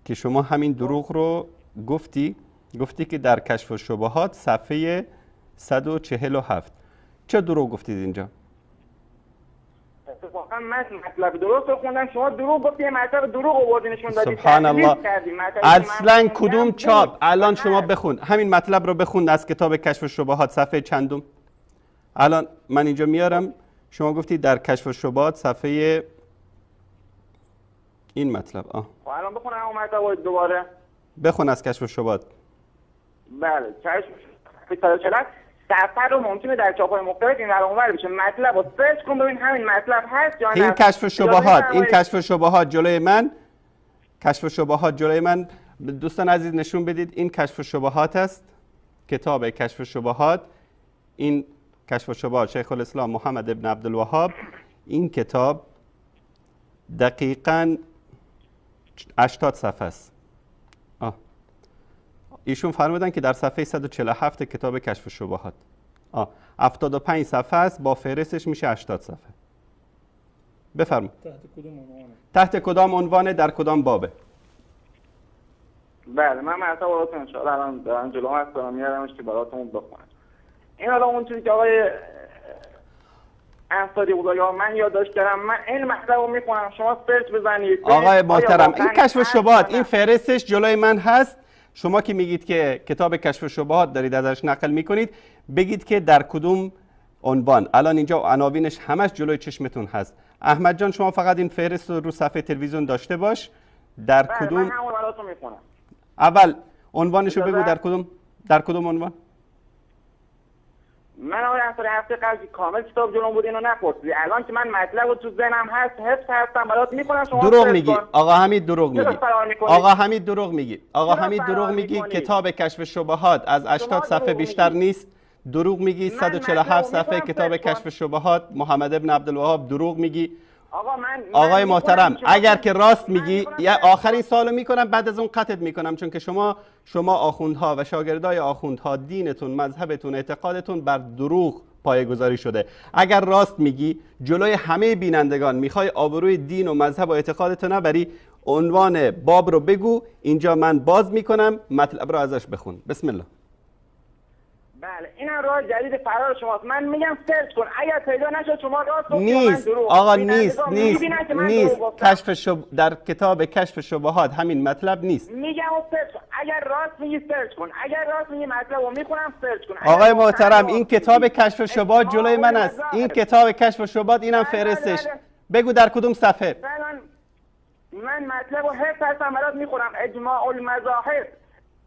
Speaker 2: که شما همین دروغ رو گفتی، گفتی که در کشف شبهات صفحه 147. چه دروغ گفتید اینجا؟
Speaker 7: اتفاقا من مطلب درست رو خوندم، شما دروغ گفتی، مطلب دروغ آوردی نشون دادی.
Speaker 2: سبحان الله. اصلا کدوم چاپ؟ الان شما بخون همین مطلب رو، بخون از کتاب کشف شبهات صفحه چندم. الان من اینجا میارم، شما گفتی در کشف شبهات صفحه این مطلب.
Speaker 7: خب الان بخون همون مطلب دوباره.
Speaker 2: بخون از کشف شبهات.
Speaker 7: بله کشف 147 صفحه رو ممکنه در چاپ‌های مختلف این ور اونور بشه. مطلب رو سرچ کن ببین همین مطلب هست یا نه.
Speaker 2: این کشف شبهات، این کشف شبهات جلوی من، کشف شبهات جلوی من. دوستان عزیز نشون بدید، این کشف شبهات است، کتاب کشف شبهات. این کشف شبهات شیخ الاسلام محمد ابن عبدالوهاب، این کتاب دقیقاً 80 صفحه است. ایشون فرمودن که در صفحه 147 کتاب کشف شبهات 75 صفحه است، با فهرستش میشه 80 صفحه. بفرمایید. تحت کدام عنوانه؟ در کدام بابه؟
Speaker 7: بله من مطلب براتون ان شاء الله الان دارم جلو هستم میارمش که براتون بخونم. این حالا اون چیزی که آقای انصاری بزرگوار من یادداشت کردم، من این مطلب رو میخونم، شما search بزنید.
Speaker 2: آقای محترم این کشف شبهات، این فهرستش جلوی من هست. شما که میگید که کتاب کشف شبهات دارید ازش نقل میکنید، بگید که در کدوم عنوان. الان اینجا عناوینش همش جلوی چشمتون هست. احمد جان شما فقط این فهرست رو صفحه تلویزیون داشته باش. در کدوم؟
Speaker 7: من همون براتون میخونم.
Speaker 2: اول عنوانشو بگو، در کدوم عنوان؟
Speaker 7: من آقای انصاری هفته قبل کامل کتاب جلوم بود اینو نپرسیدی. الان که من مطلب رو تو ذهنم هست، حفظ هستم، برات میخونم. شما
Speaker 2: دروغ میگی آقا حمید، دروغ میگی آقا حمید، دروغ میگی آقا حمید، دروغ میگی. کتاب کشف شبهات از 80 صفحه بیشتر نیست. دروغ میگی. 147 صفحه کتاب کشف شبهات محمد ابن عبدالوهاب. دروغ میگی
Speaker 7: آقا. من
Speaker 2: آقای محترم اگر که راست میگی یا آخرین سوالو میکنم، بعد از اون قطعت میکنم، چون که شما آخوندها و شاگردای آخوندها دینتون، مذهبتون، اعتقادتون بر دروغ پایه‌گذاری شده. اگر راست میگی جلوی همه بینندگان میخوای آبروی دین و مذهب و اعتقادتو نبری، عنوان باب رو بگو، اینجا من باز میکنم، مطلب رو ازش بخون. بسم الله.
Speaker 7: بله اینم راه جدید فرار شماست. من میگم search کن، اگر پیدا نشد شما راست گفتی،
Speaker 2: نیست
Speaker 7: من دروغ.
Speaker 2: آقا نیست نیست نیست. در کتاب کشف شبهات همین مطلب نیست.
Speaker 7: میگم search کن، اگر راست میگی search کن، اگر راست میگی مطلب رو میخونم search کن.
Speaker 2: آقای محترم این کتاب کشف شبهات جلوی من است. این کتاب کشف شبهات، اینم فهرستش. بگو در کدوم صفحه.
Speaker 7: من مطلب رو حفظ هستم برات میخونم. اجماع المذاهب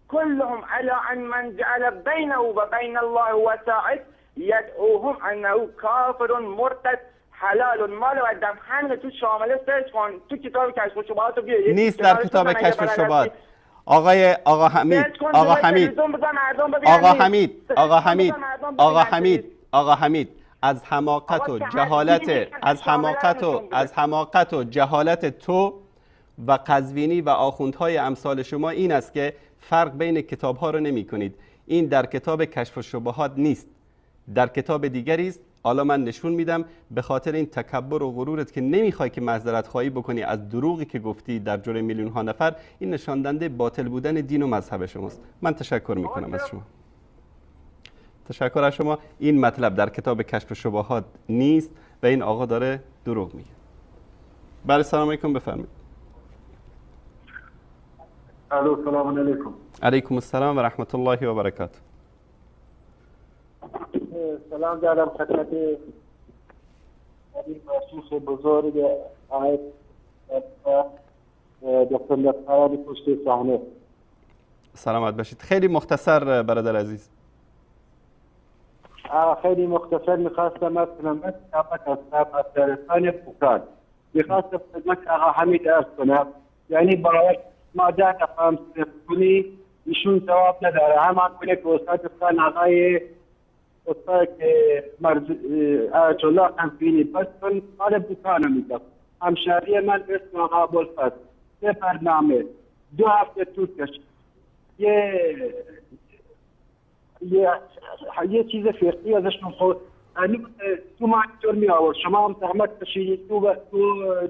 Speaker 7: كلهم على أن من جعل بينه وبين الله وسائط يدعوهم أنه كافر مرتد حلال مال و دم. همین تو شامله search کن تو کتاب کشف شبهات رو بیار.
Speaker 2: نیست در کتاب کشف شبهات. آقا حمید، آقا حمید، آقا حمید، آقا حمید، آقا حمید، آقا حمید، از حماقت و جهالت، از حماقت و از حماقت و جهالت تو و قزوینی و آخوندهای امثال شما این است که فرق بین کتاب ها رو نمی کنید. این در کتاب کشف شبهات نیست، در کتاب دیگری است. حالا من نشون میدم. به خاطر این تکبر و غرورت که نمیخوای که معذرت خواهی بکنی از دروغی که گفتی در جلوی میلیون ها نفر، این نشان دهنده باطل بودن دین و مذهب شماست. من تشکر میکنم از شما. تشکر از شما. این مطلب در کتاب کشف شبهات نیست و این آقا داره دروغ میگه. بله سلام علیکم، بفرمایید.
Speaker 8: الو سلام علیکم.
Speaker 2: علیکم السلام و رحمت الله و برکاته.
Speaker 8: سلام دارم خدمت شیخ بزرگ آقای دکتر لطفعلی پشت صحنه.
Speaker 2: سلامت باشید. خیلی مختصر برادر عزیز.
Speaker 8: خیلی مختصر میخواستم از از بوکان میخواستم خدمت آقا حمید عرض کنم، یعنی برای ما ده دفعه کنی ایشون جواب نداره. همان کنه که استاد خان آقای استاد آیت الله قنفینی بس کن مال بوکانو میگم. همشهری من اسم آقا ابوالفضل، سه برنامه 2 هفته طول کشید. یه چیز فقهی ازشون خود تو مانیتور می آورد، شما هم زحمت کشیدید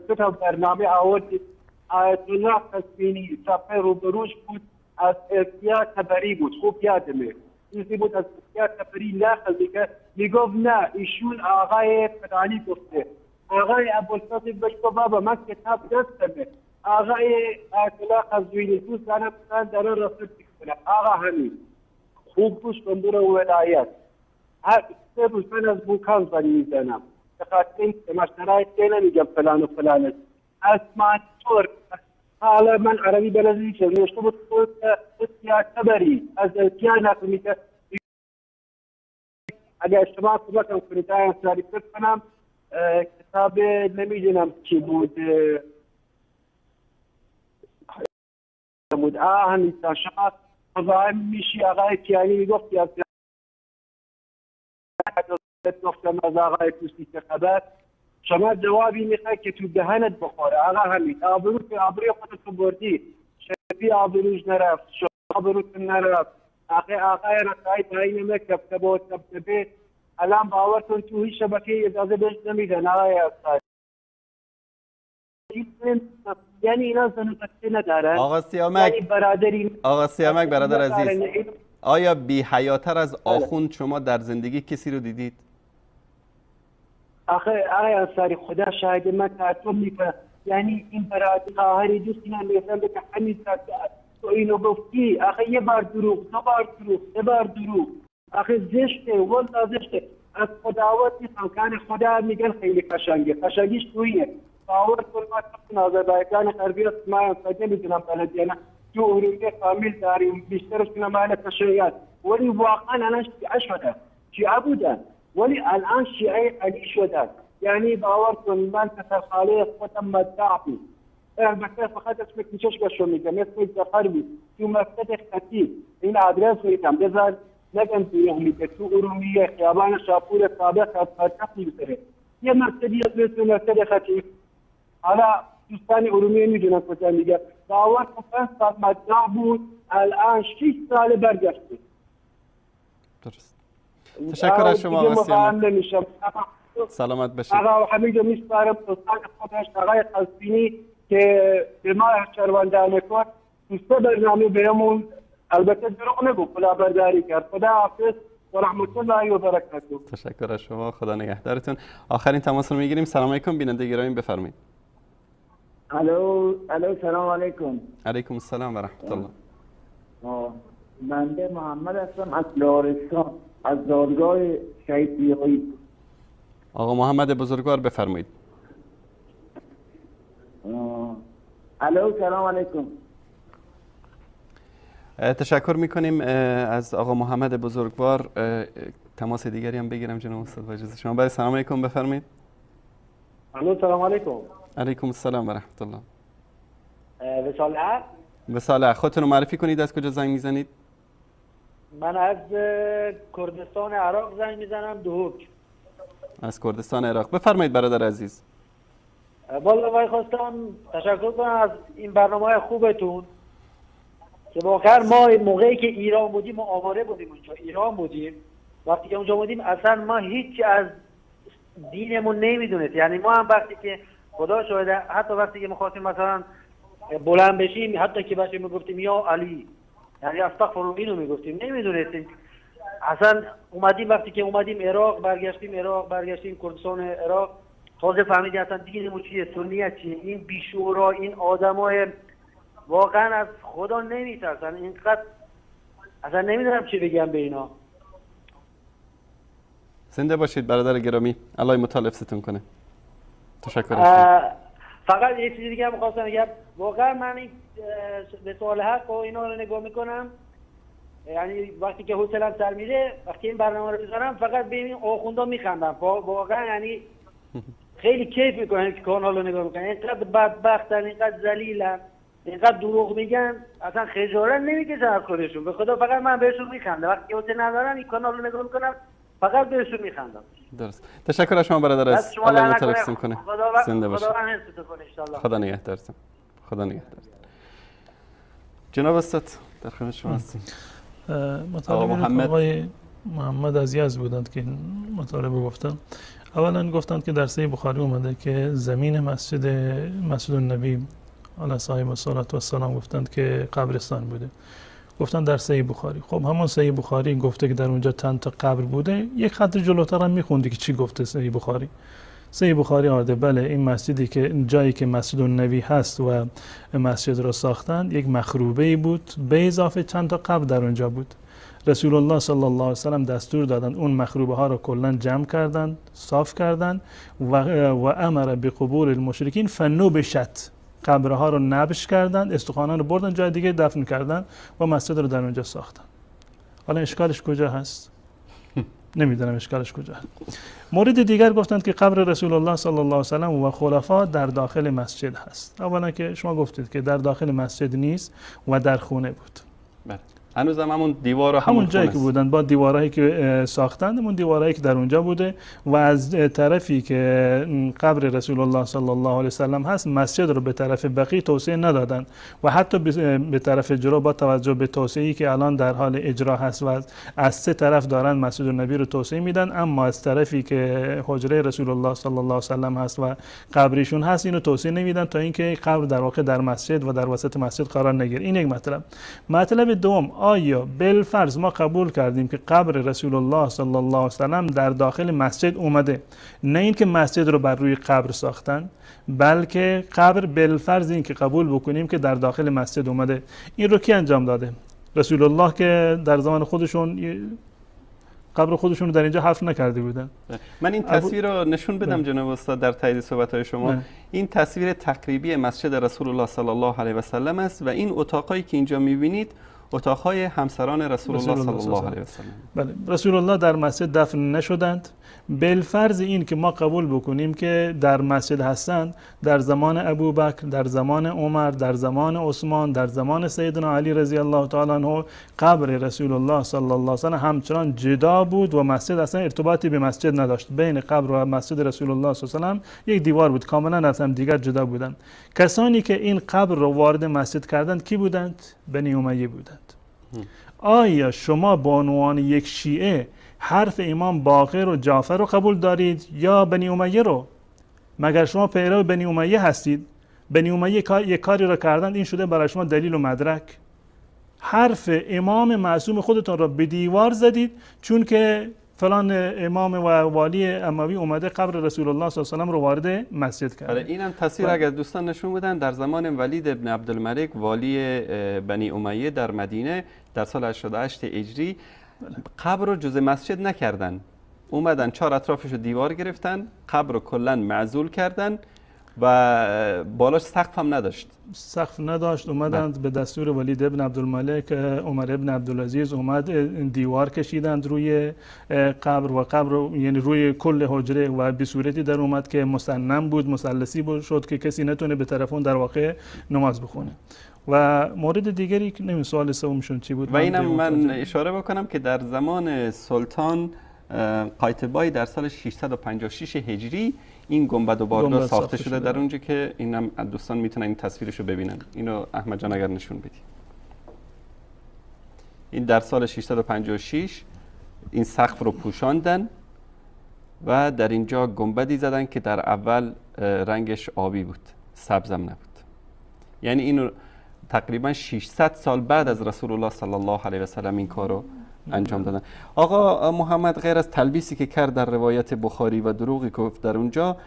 Speaker 8: تو تا برنامه آوردید. آیت الله قزوینی صفحه روبروش بود، از ارتیا تبری بود، خوب یادمه چیزی بود از ارتیا تبری ناخذ میکرد، میگفت نه ایشون آقای فلانی گفته. آقای ابوالفضل بهش گفت بابا من کتاب دستمه، آقای آیت الله قزوینی دوست دارم دارن رسول میکنه. آقا همین خوب گوش کن، برو ولایت. هر 3 روز من از بوکان زنگ میزنم، به خاطر اینکه مشترک نمیگم فلان و فلان. از مانیتور حالا من عربی بلد نیستم، نوشته بود اتیا تبری از اتیا نقل میکرد. اگه اشتباه کمکم کنید آیا ساری کنم کتاب نمیدونم چی بود بود همین تا شما مزاحم میشی. آقای کیانی میگفت از گفتم از آقای توسی چه خبر، شما جوابی میخوای که تو دهنت بخوره. آقا حمید آبرو که آبروی خودت رو بردی، شفی آبروش نرفت، شما آبروتون نرفت. آقای رسایی پایین مکتب تبو تبتبه الان باورتون تو هیچ شبکه اجازه بهش نمیدن آقای استاد. یعنی اینا زن و بچه ندارن.
Speaker 2: آقا سیامک،
Speaker 8: یعنی برادری.
Speaker 2: آقا سیامک برادر عزیز، آیا بی حیاتر از آخوند شما در زندگی کسی رو دیدید؟
Speaker 8: آخه آقای انصاری خدا شاهد، من تعجب میکنم. یعنی این برادر خواهری دوست اینا میگن که همین تو اینو گفتی. آخه یه بار دروغ، دو بار دروغ، سه بار دروغ. آخه زشته، والله زشته. از خداوند میخوام کان خدا میگن خیلی قشنگه، قشنگیش تویه. باور کن ما آذربایجان غربی ما نمیدونم بلدی نه، تو ارومیه فامیل داریم بیشترشون مال تشیعات، ولی واقعا الان شیعه شدن، شیعه بودن ولی الان شیعه علی شدن. یعنی باور کن من پسر خاله خودم مدعی بود، البته فقط اسم کوچش بهشون میگم، اسم جعفر بود، تو مسجد خطیب این آدرس میدم بذار نگم دروغ میگه، تو ارومیه خیابان شاپور سابق از پرکف میگذره یه مسجدی اسم مسجد خطیب. حالا دوستان ارومیه میدونن کجا میگه. باور کن 5 سال مدعی بود، الان 6 سال برگشته.
Speaker 2: درست. تشکر از شما آقا سیامک، سلامت باشید.
Speaker 8: آقا حمید میسپارم دوستان خودش آقای قزوینی که به ما شهروندان کرد سه برنامه بهمون، البته دروغ نگو، کلاهبرداری کرد. خدا حافظ و رحمت الله و برکاته.
Speaker 2: تشکر از شما، خدا نگهدارتون. آخرین تماس رو میگیریم. سلام علیکم بیننده گرامی، بفرمایید.
Speaker 9: الو الو، سلام علیکم.
Speaker 2: علیکم السلام و رحمت الله.
Speaker 9: بنده محمد هستم از لارستان، از دادگاه شهید بیایی.
Speaker 2: آقا محمد بزرگوار بفرمایید.
Speaker 9: الو سلام علیکم.
Speaker 2: تشکر میکنیم از آقا محمد بزرگوار. تماس دیگری هم بگیرم جناب استاد با اجازه شما. بله سلام علیکم، بفرمایید.
Speaker 10: الو سلام علیکم.
Speaker 2: علیکم السلام و رحمت الله.
Speaker 10: وصال حق.
Speaker 2: وصال حق، خودتون رو معرفی کنید، از کجا زنگ میزنید؟
Speaker 10: من از کردستان عراق زنگ میزنم، دهوک.
Speaker 2: از کردستان عراق، بفرمایید برادر عزیز.
Speaker 10: والله خواستم تشکر کنم از این برنامه خوبتون که واقعا ما موقعی که ایران بودیم، ما آواره بودیم اونجا، ایران بودیم، وقتی که اونجا بودیم اصلا ما هیچ از دینمون نمیدونست. یعنی ما هم وقتی که خدا شاهده، حتی وقتی که می‌خواستیم مثلا بلند بشیم، حتی که بچه میگفتیم یا علی، یعنی استغفر اینو میگفتیم، نمیدونستیم اصلا. اومدیم وقتی که اومدیم عراق، برگشتیم عراق، برگشتیم کردستان عراق، تازه فهمیدیم اصلا دینمون چیه، سنیت چیه. این بیشورا، این آدمای واقعا از خدا نمیترسن، اینقدر اصلا نمیدونم چی بگم به اینا.
Speaker 2: زنده باشید برادر گرامی، الله متعال حفظتون کنه. تشکر.
Speaker 10: فقط یه چیز دیگه هم می‌خواستم بگم، واقعا من این به سوال حق و اینا رو نگاه میکنم، یعنی وقتی که حوصله‌ام سر میره، وقتی این برنامه رو میذارم فقط به این آخوندا میخندم واقعا، یعنی خیلی کیف میکنم که کانال رو نگاه میکنم. اینقدر بدبختن، اینقدر ذلیلن، اینقدر دروغ میگن، اصلا خجالت نمیکشن از خودشون. به خدا فقط من بهشون میخندم وقتی حوصله ندارم این کانال رو نگاه میکنم، فقط بهشون میخندم.
Speaker 2: درست. تشکر از شما برادر عزیز، الله متعال حفظتون کنه. زنده باشید. خدا نگهدارتون. خدا نگهدارتون. جناب استاد در خدمت شما هستیم.
Speaker 3: مطالب آقای محمد از یزد بودند که مطالب گفتن. اولا گفتند که در صحیح بخاری اومده که زمین مسجد النبی علی صاحب الصلاة والسلام گفتند که قبرستان بوده. گفتند در صحیح بخاری. خب همون صحیح بخاری گفته که در اونجا چند تا قبر بوده. یک خط جلوتر هم میخوندی که چی گفته صحیح بخاری. صحیح بخاری آورده بله این مسجدی که جایی که مسجد النبی هست و مسجد را ساختند یک مخروبه بود، به اضافه چند تا قبر در اونجا بود. رسول الله صلی الله علیه و سلم دستور دادند اون مخروبه ها را کلا جمع کردند، صاف کردند و امر بقبور المشرکین فنبشت، قبرها رو نبش کردند، استخوان‌ها رو بردن جای دیگه دفن کردند و مسجد رو در اونجا ساختن. حالا اشکالش کجا هست؟ نمیدونم اشکالش کجا هست. مورد دیگر گفتند که قبر رسول الله صلی الله علیه و سلم و خلفا در داخل مسجد هست. اولا که شما گفتید که در داخل مسجد نیست و در خونه بود.
Speaker 2: بله. هنوز هم همون دیوار و
Speaker 3: همون جایی که بودن با دیوارهایی که ساختند، همون دیوارهایی که در اونجا بوده و از طرفی که قبر رسول الله صلی الله علیه و سلم هست مسجد رو به طرف بقیع توسعه ندادند و حتی به طرف جلو با توجه به توسعه‌ای که الان در حال اجرا هست و از سه طرف دارن مسجد النبی رو توسعه میدن، اما از طرفی که حجره رسول الله صلی الله علیه و سلم هست و قبرشون هست اینو توسعه نمیدن تا اینکه قبر در واقع در مسجد و در وسط مسجد قرار نگیره. این یک مطلب. مطلب دوم، آیا بالفرض ما قبول کردیم که قبر رسول الله صلی الله علیه و سلم در داخل مسجد اومده، نه اینکه مسجد رو بر روی قبر ساختن، بلکه قبر بالفرض این که قبول بکنیم که در داخل مسجد اومده، این رو کی انجام داده؟ رسول الله که در زمان خودشون قبر خودشون رو در اینجا حفر نکرده بودن.
Speaker 2: من این تصویر رو نشون بدم جناب استاد در تایید صحبت‌های شما. این تصویر تقریبی مسجد رسول الله صلی الله علیه و سلم است و این اتاقایی که اینجا می‌بینید اتاقهای همسران رسول الله صلی الله علیه و سلم.
Speaker 3: بله، رسول الله در مسجد دفن نشدند. بالفرض این که ما قبول بکنیم که در مسجد هستند، در زمان ابوبکر، در زمان عمر، در زمان عثمان، در زمان سیدنا علی رضی الله تعالی عنه، قبر رسول الله صلی الله علیه و سلم همچنان جدا بود و مسجد اصلا ارتباطی به مسجد نداشت. بین قبر و مسجد رسول الله صلی الله علیه و سلم یک دیوار بود، کاملا از هم دیگر جدا بودند. کسانی که این قبر رو وارد مسجد کردند کی بودند؟ بنی امیه بودند. آیا شما به عنوان یک شیعه حرف امام باقر و جعفر رو قبول دارید یا بنی امیه رو؟ مگر شما پیرو بنی امیه هستید؟ بنی امیه یک کاری رو کردند، این شده برای شما دلیل و مدرک. حرف امام معصوم خودتون رو به دیوار زدید چون که فلان امام و والی اموی اومده قبر رسول الله صلی الله علیه و سلم رو وارد مسجد کرده.
Speaker 2: اینم تصویر اگر دوستان نشون بدن، در زمان ولید ابن عبدالملک والی بنی امیه در مدینه در سال 88 هجری قبر رو جزء مسجد نکردن، اومدن چهار اطرافش رو دیوار گرفتن، قبر رو کلا معزول کردن و بالاش سقف هم نداشت.
Speaker 3: سقف نداشت، اومدند به دستور ولید ابن عبدالملک، عمر ابن عبدالعزیز اومد دیوار کشیدند روی قبر و قبر یعنی روی کل حجره و به صورتی در اومد که مسنم بود، مثلثی بود، شد که کسی نتونه به طرف اون در واقع نماز بخونه. و مورد دیگری که نمی سوال سومشون چی بود؟
Speaker 2: و اینم من اشاره بکنم که در زمان سلطان قایتبای در سال 656 هجری این گنبد و بارگاه ساخته شده در اونجا که اینم دوستان میتونن این تصویرش رو ببینن. اینو احمد جان اگر نشون بدی، این در سال 656 این سقف رو پوشاندن و در اینجا گنبدی زدن که در اول رنگش آبی بود، سبزم نبود. یعنی اینو تقریبا 600 سال بعد از رسول الله صلی الله علیه و سلم این کارو انجام دادن. آقا محمد غیر از تلبیسی که کرد در روایت بخاری و دروغی که گفت در اونجا،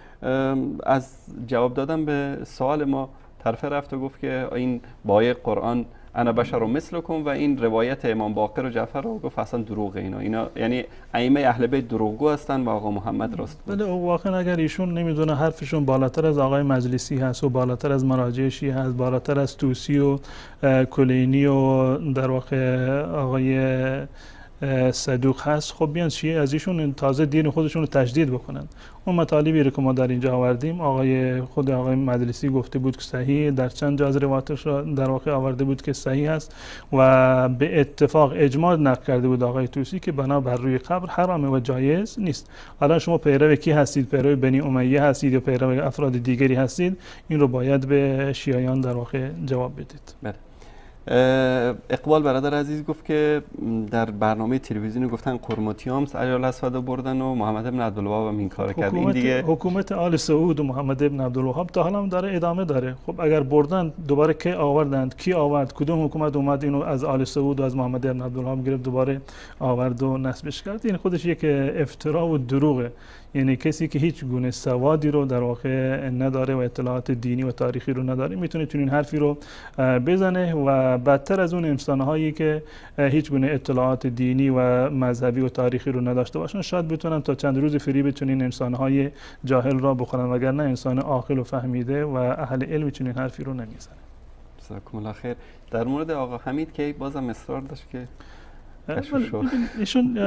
Speaker 2: از جواب دادن به سوال ما طرفه رفت و گفت که این با قرآن انا بشر مثلکم و این روایت امام باقر و جعفر رو گفت اصلا دروغ اینا یعنی ائمه اهل بیت دروغگو هستن و آقا محمد راست بود.
Speaker 3: بله واقعا اگر ایشون نمیدونه حرفشون بالاتر از آقای مجلسی هست و بالاتر از مراجع شیعه هست، بالاتر از طوسی و کلینی و در واقع آقای صدوق هست، خب بیان شیعه از ایشون تازه دین خودشون رو تجدید بکنن. اون مطالبی رو که ما در اینجا آوردیم، خود آقای مجلسی گفته بود که صحیح، در چند جا از روایتش در واقع آورده بود که صحیح است و به اتفاق اجماع نقل کرده بود آقای طوسی که بنا بر روی قبر حرامه و جایز نیست. الان شما پیرو کی هستید؟ پیرو بنی امیه هستید یا پیرو افراد دیگری هستید؟ این رو باید به شیعیان در واقع جواب بدید.
Speaker 2: بله. اقبال برادر عزیز گفت که در برنامه تلویزیونی گفتن قرمطیامس عجال اسود بردن و محمد ابن عبدالوهاب هم این کار کرد. این دیگه
Speaker 3: حکومت آل سعود و محمد ابن عبدالوهاب تا حالا هم داره ادامه داره. خب اگر بردن دوباره کی آوردند؟ کی آورد؟ کدوم حکومت اومد اینو از آل سعود و از محمد ابن عبدالوهاب گرفت دوباره آورد و نصبش کرد؟ این خودش یک افترا و دروغه. یعنی کسی که هیچ گونه سوادی رو در واقع نداره و اطلاعات دینی و تاریخی رو نداره میتونه چنین حرفی رو بزنه و بدتر از اون انسان‌هایی که هیچ گونه اطلاعات دینی و مذهبی و تاریخی رو نداشته باشن شاید بتونن تا چند روز فریب چنین انسان‌های جاهل را بخورن، وگرنه انسان عاقل و فهمیده و اهل علم چنین حرفی رو نمیزنه.
Speaker 2: جزاکم الله خیر. در مورد آقا حمید که بازم اصرار داشت که
Speaker 3: ایشون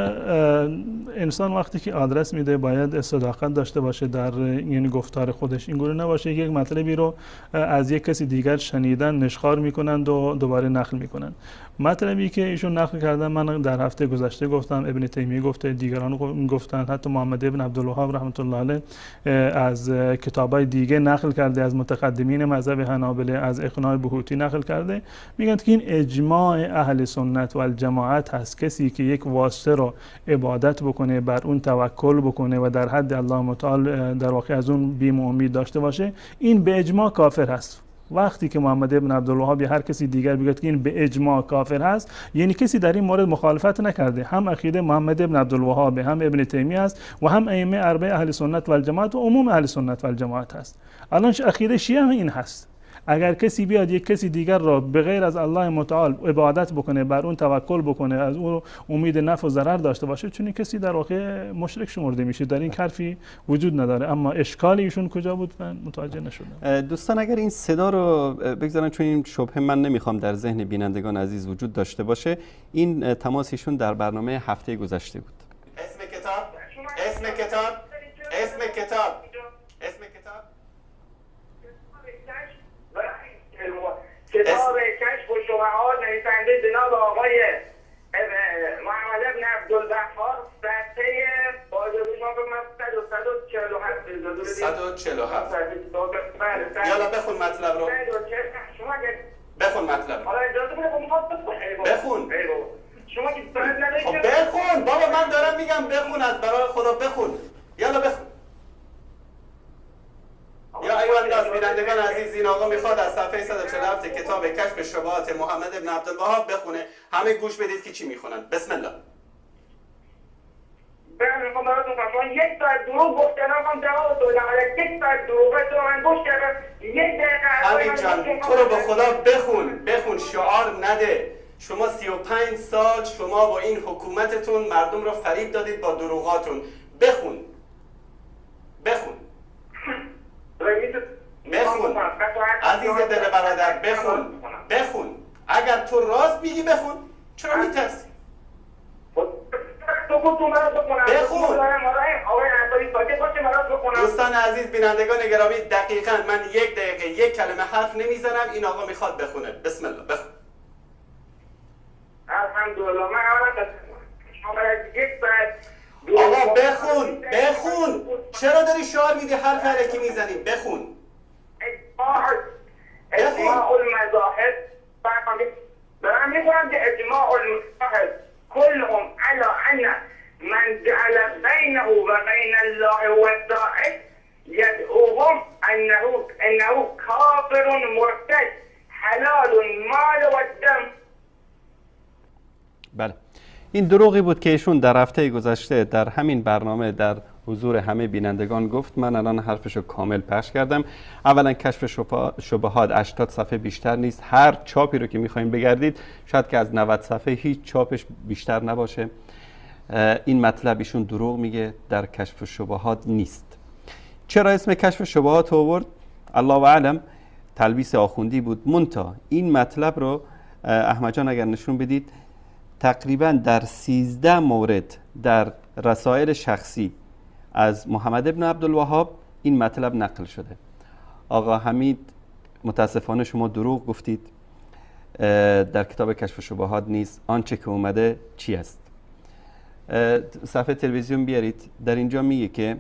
Speaker 3: انسان وقتی که آدرس میده باید صداقت داشته باشه در یعنی گفتار خودش، این گونه نباشه که یک مطلبی رو از یک کسی دیگر شنیدن نشخوار میکنند و دوباره نقل میکنند. مطلبی که ایشون نقل کردن من در هفته گذشته گفتم، ابن تیمیه گفته، دیگران گفتن، حتی محمد ابن عبدالوهاب رحمت الله علیه از کتابای دیگه نقل کرده، از متقدمین مذهب حنابله، از اقناع بهوتی نقل کرده. میگن که این اجماع اهل سنت و الجماعت هست، کسی که یک واسطه رو عبادت بکنه، بر اون توکل بکنه و در حد الله متعال در واقع از اون بیم و امید داشته باشه، این به اجماع کافر هست. وقتی که محمد ابن عبدالوهاب یا هر کسی دیگر بگه که این به اجماع کافر هست، یعنی کسی در این مورد مخالفت نکرده. هم عقیده محمد ابن عبدالوهاب، هم ابن تیمیه است و هم ائمه اربعه اهل سنت و الجماعت و عموم اهل سنت و الجماعت هست. الان عقیده شیعه هم این هست. اگر کسی بیاد یک کسی دیگر را به غیر از الله متعال عبادت بکنه، بر اون توکل بکنه، از اون امید نفع و ضرر داشته باشه، چون این کسی در واقع مشرک شمرده میشه. در این حرفی وجود نداره. اما اشکال ایشون کجا بود من متوجه نشدم.
Speaker 2: دوستان اگر این صدا رو بگذارن، چون این شبهه من نمیخوام در ذهن بینندگان عزیز وجود داشته باشه، این تماس ایشون در برنامه هفته گذشته بود.
Speaker 11: اسم کتاب، اسم کتاب، اسم کتاب، اسم کتاب،
Speaker 7: کتاب کشف و شبهات، نویسنده جناب آقای محمد ابن عبدالوهاب، صفحه 147.
Speaker 11: 147. یالا بخون مطلب رو. بخون مطلب رو. بخون.
Speaker 7: شما که
Speaker 11: خب بخون بابا، من دارم میگم بخون، از برای خدا بخون. یالا بخون. یا ایها الناس، بینندگان عزیز، این آقا میخواد از صفحه 147 کتاب کشف شبهات محمد ابن عبدالوهاب بخونه. همه گوش بدید که چی میخونن. بسم الله.
Speaker 7: بله میخوام براتون بخونم. یک ساعت دروغ گفتن، میخوام جواب بدم. یک ساعت دروغ تو من گوش کردم، یک دقیقه.
Speaker 11: حمید جان تو رو به خدا بخون، بخون، شعار نده. شما 35 سال شما با این حکومتتون مردم رو فریب دادید با دروغاتون. بخون، بخون، بخون عزیز دل برادر، بخون، بخون. اگر تو راست میگی بخون، چرا میترسی؟ بخون. دوستان عزیز، بینندگان گرامی، دقیقاً من یک دقیقه یک کلمه حرف نمیزنم، این آقا میخواد بخونه. بسم الله، بخون.
Speaker 7: الحمدلله. من اولا
Speaker 11: آقا بخون، بخون. چرا داری شعار میدی، حرف الکی میزنی؟ بخون.
Speaker 7: اجماع المذاهب، دارم میخونم که اجماع المذاهب كلهم على ان من جعل بينه وبين الله وسائط يدعوهم انه كافر مرتد حلال المال والدم.
Speaker 2: بله، این دروغی بود که ایشون در هفته گذشته در همین برنامه در حضور همه بینندگان گفت. من الان حرفشو کامل پخش کردم. اولا کشف شبهات 80 صفحه بیشتر نیست. هر چاپی رو که میخوایم بگردید شاید که از 90 صفحه هیچ چاپش بیشتر نباشه. این مطلب ایشون دروغ میگه، در کشف شبهات نیست. چرا اسم کشف شبهات آورد؟ الله اعلم، تلبیس آخوندی بود. منتها این مطلب رو احمد جان اگر نشون بدید، تقریبا در 13 مورد در رسائل شخصی از محمد ابن عبدالوهاب این مطلب نقل شده. آقا حمید متاسفانه شما دروغ گفتید، در کتاب کشف شبهات نیست. آنچه که اومده چی است؟ صفحه تلویزیون بیارید. در اینجا میگه که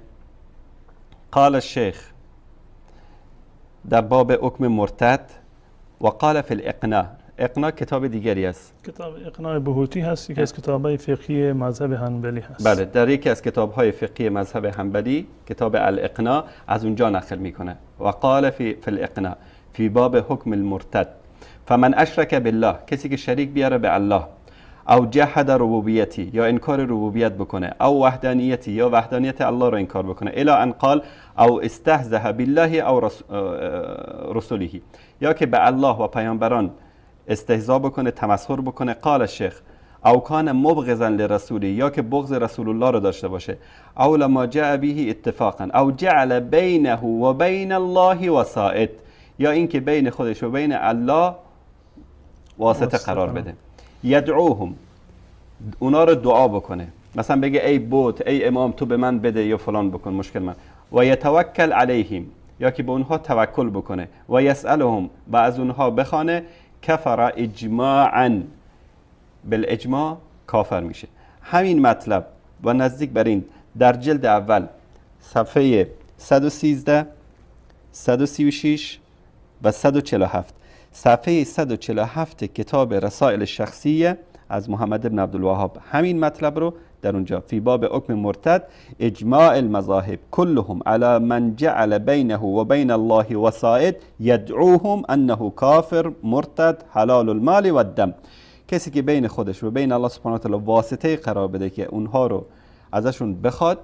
Speaker 2: قال الشیخ در باب حکم مرتد و قال فی الاقناع. اقناع کتاب دیگری است،
Speaker 3: کتاب اقناع بهوتی هست، یکی از کتاب‌های فقهی مذهب حنبلی هست.
Speaker 2: بله، در یکی از کتاب‌های فقهی مذهب حنبلی کتاب الاقناع از اونجا نقل میکنه. و قال فی الاقناع فی باب حکم المرتد فمن اشرک بالله، کسی که شریک بیاره به الله، او جحد ربوبیتی یا انکار ربوبیت بکنه، او وحدانیتی یا وحدانیت الله رو انکار بکنه، الی ان قال او استهزأ بالله او رسوله، یا که به الله و پیامبران استهزا بکنه، تمسخر بکنه. قال الشیخ او کان مبغضا لرسوله، یا که بغض رسول الله رو داشته باشه، او لما جاء به اتفاقا او جعل بینه و بین الله وسائط، یا اینکه بین خودش و بین الله واسطه قرار بده. یدعوهم اونا رو دعا بکنه، مثلا بگه ای بت، ای امام تو به من بده یا فلان بکن مشکل من، و یتوکل علیهم، یا که به اونها توکل بکنه، و یسألهم، و از اونها بخوانه، کفر اجماعا، بالاجماع کافر میشه. همین مطلب و نزدیک بر این در جلد اول صفحه 113، 136 و 147، صفحه 147 کتاب رسائل شخصیه از محمد بن عبدالوهاب همین مطلب رو در اونجا فی باب حکم مرتد اجماع المذاهب كلهم على من جعل بینه و بین الله وسائد يدعوهم انه کافر مرتد حلال المال و الدم. کسی که بین خودش و بین الله سبحانه و تعالی واسطه قرار بده که اونها رو ازشون بخواد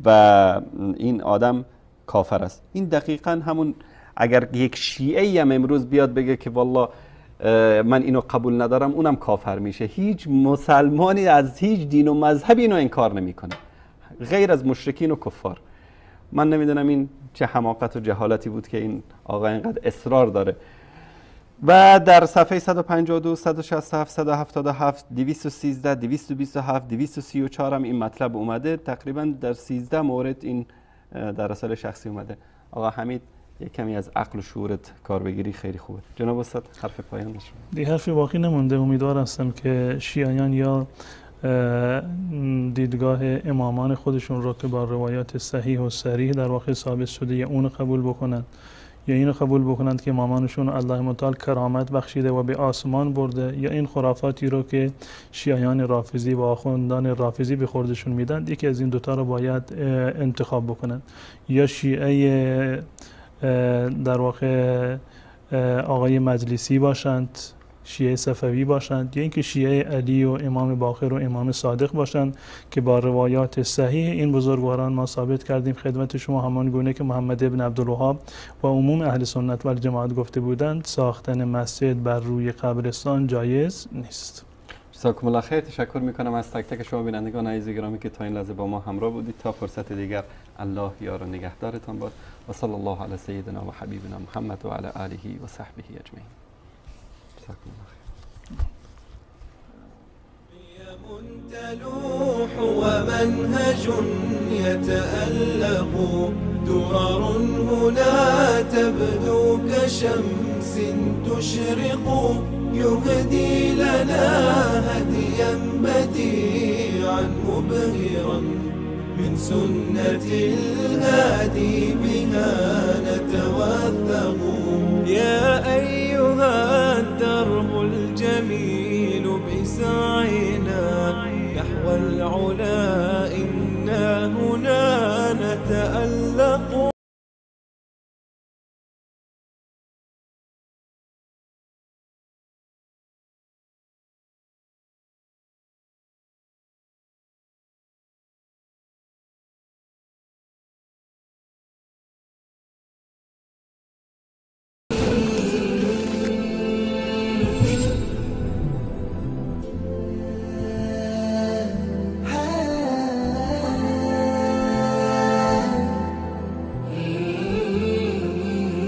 Speaker 2: و این آدم کافر است. این دقیقا همون اگر یک شیعه هم امروز بیاد بگه که والله من اینو قبول ندارم، اونم کافر میشه. هیچ مسلمانی از هیچ دین و مذهبی اینو انکار نمیکنه غیر از مشرکین و کفار. من نمیدونم این چه حماقت و جهالتی بود که این آقا اینقدر اصرار داره. و در صفحه 152، 167، 177، 213، 227، 234 هم این مطلب اومده. تقریبا در 13 مورد این در رساله شخصی اومده. آقا حمید یک کمی از عقل و شعورت کار بگیری خیلی خوبه. جناب استاد حرف پایان شما.
Speaker 3: دیگه حرفی باقی نمونده. امیدوار هستم که شیعیان یا دیدگاه امامان خودشون رو که با روایات صحیح و صریح در واقع ثابت شده یا اون قبول بکنند، یا اینو قبول بکنند که امامانشون الله متعال کرامت بخشیده و به آسمان برده، یا این خرافاتی رو که شیعیان رافضی و آخوندان رافضی به خوردشون میدن، یکی از این دوتا رو باید انتخاب بکنند. یا شیعه در واقع آقای مجلسی باشند، شیعه صفوی باشند، یا اینکه شیعه علی و امام باقر و امام صادق باشند که با روایات صحیح این بزرگواران ما ثابت کردیم خدمت شما، همان گونه که محمد ابن عبدالوهاب و عموم اهل سنت و الجماعت گفته بودند ساختن مسجد بر روی قبرستان جایز نیست.
Speaker 2: جزاکم الله خیر. تشکر میکنم از تک تک شما بینندگان عزیز گرامی که تا این لحظه با ما همراه بودید. تا فرصت دیگر الله یار و نگهدارتان باد. و صلی الله علی سیدنا و حبیبنا محمد و علی آله و صحبه اجمعین. جزاکم الله خیر.
Speaker 1: تلوح ومنهج يتألق درر هنا تبدو كشمس تشرق يهدي لنا هديا بديعا مبهرا من سنة الهادي بها.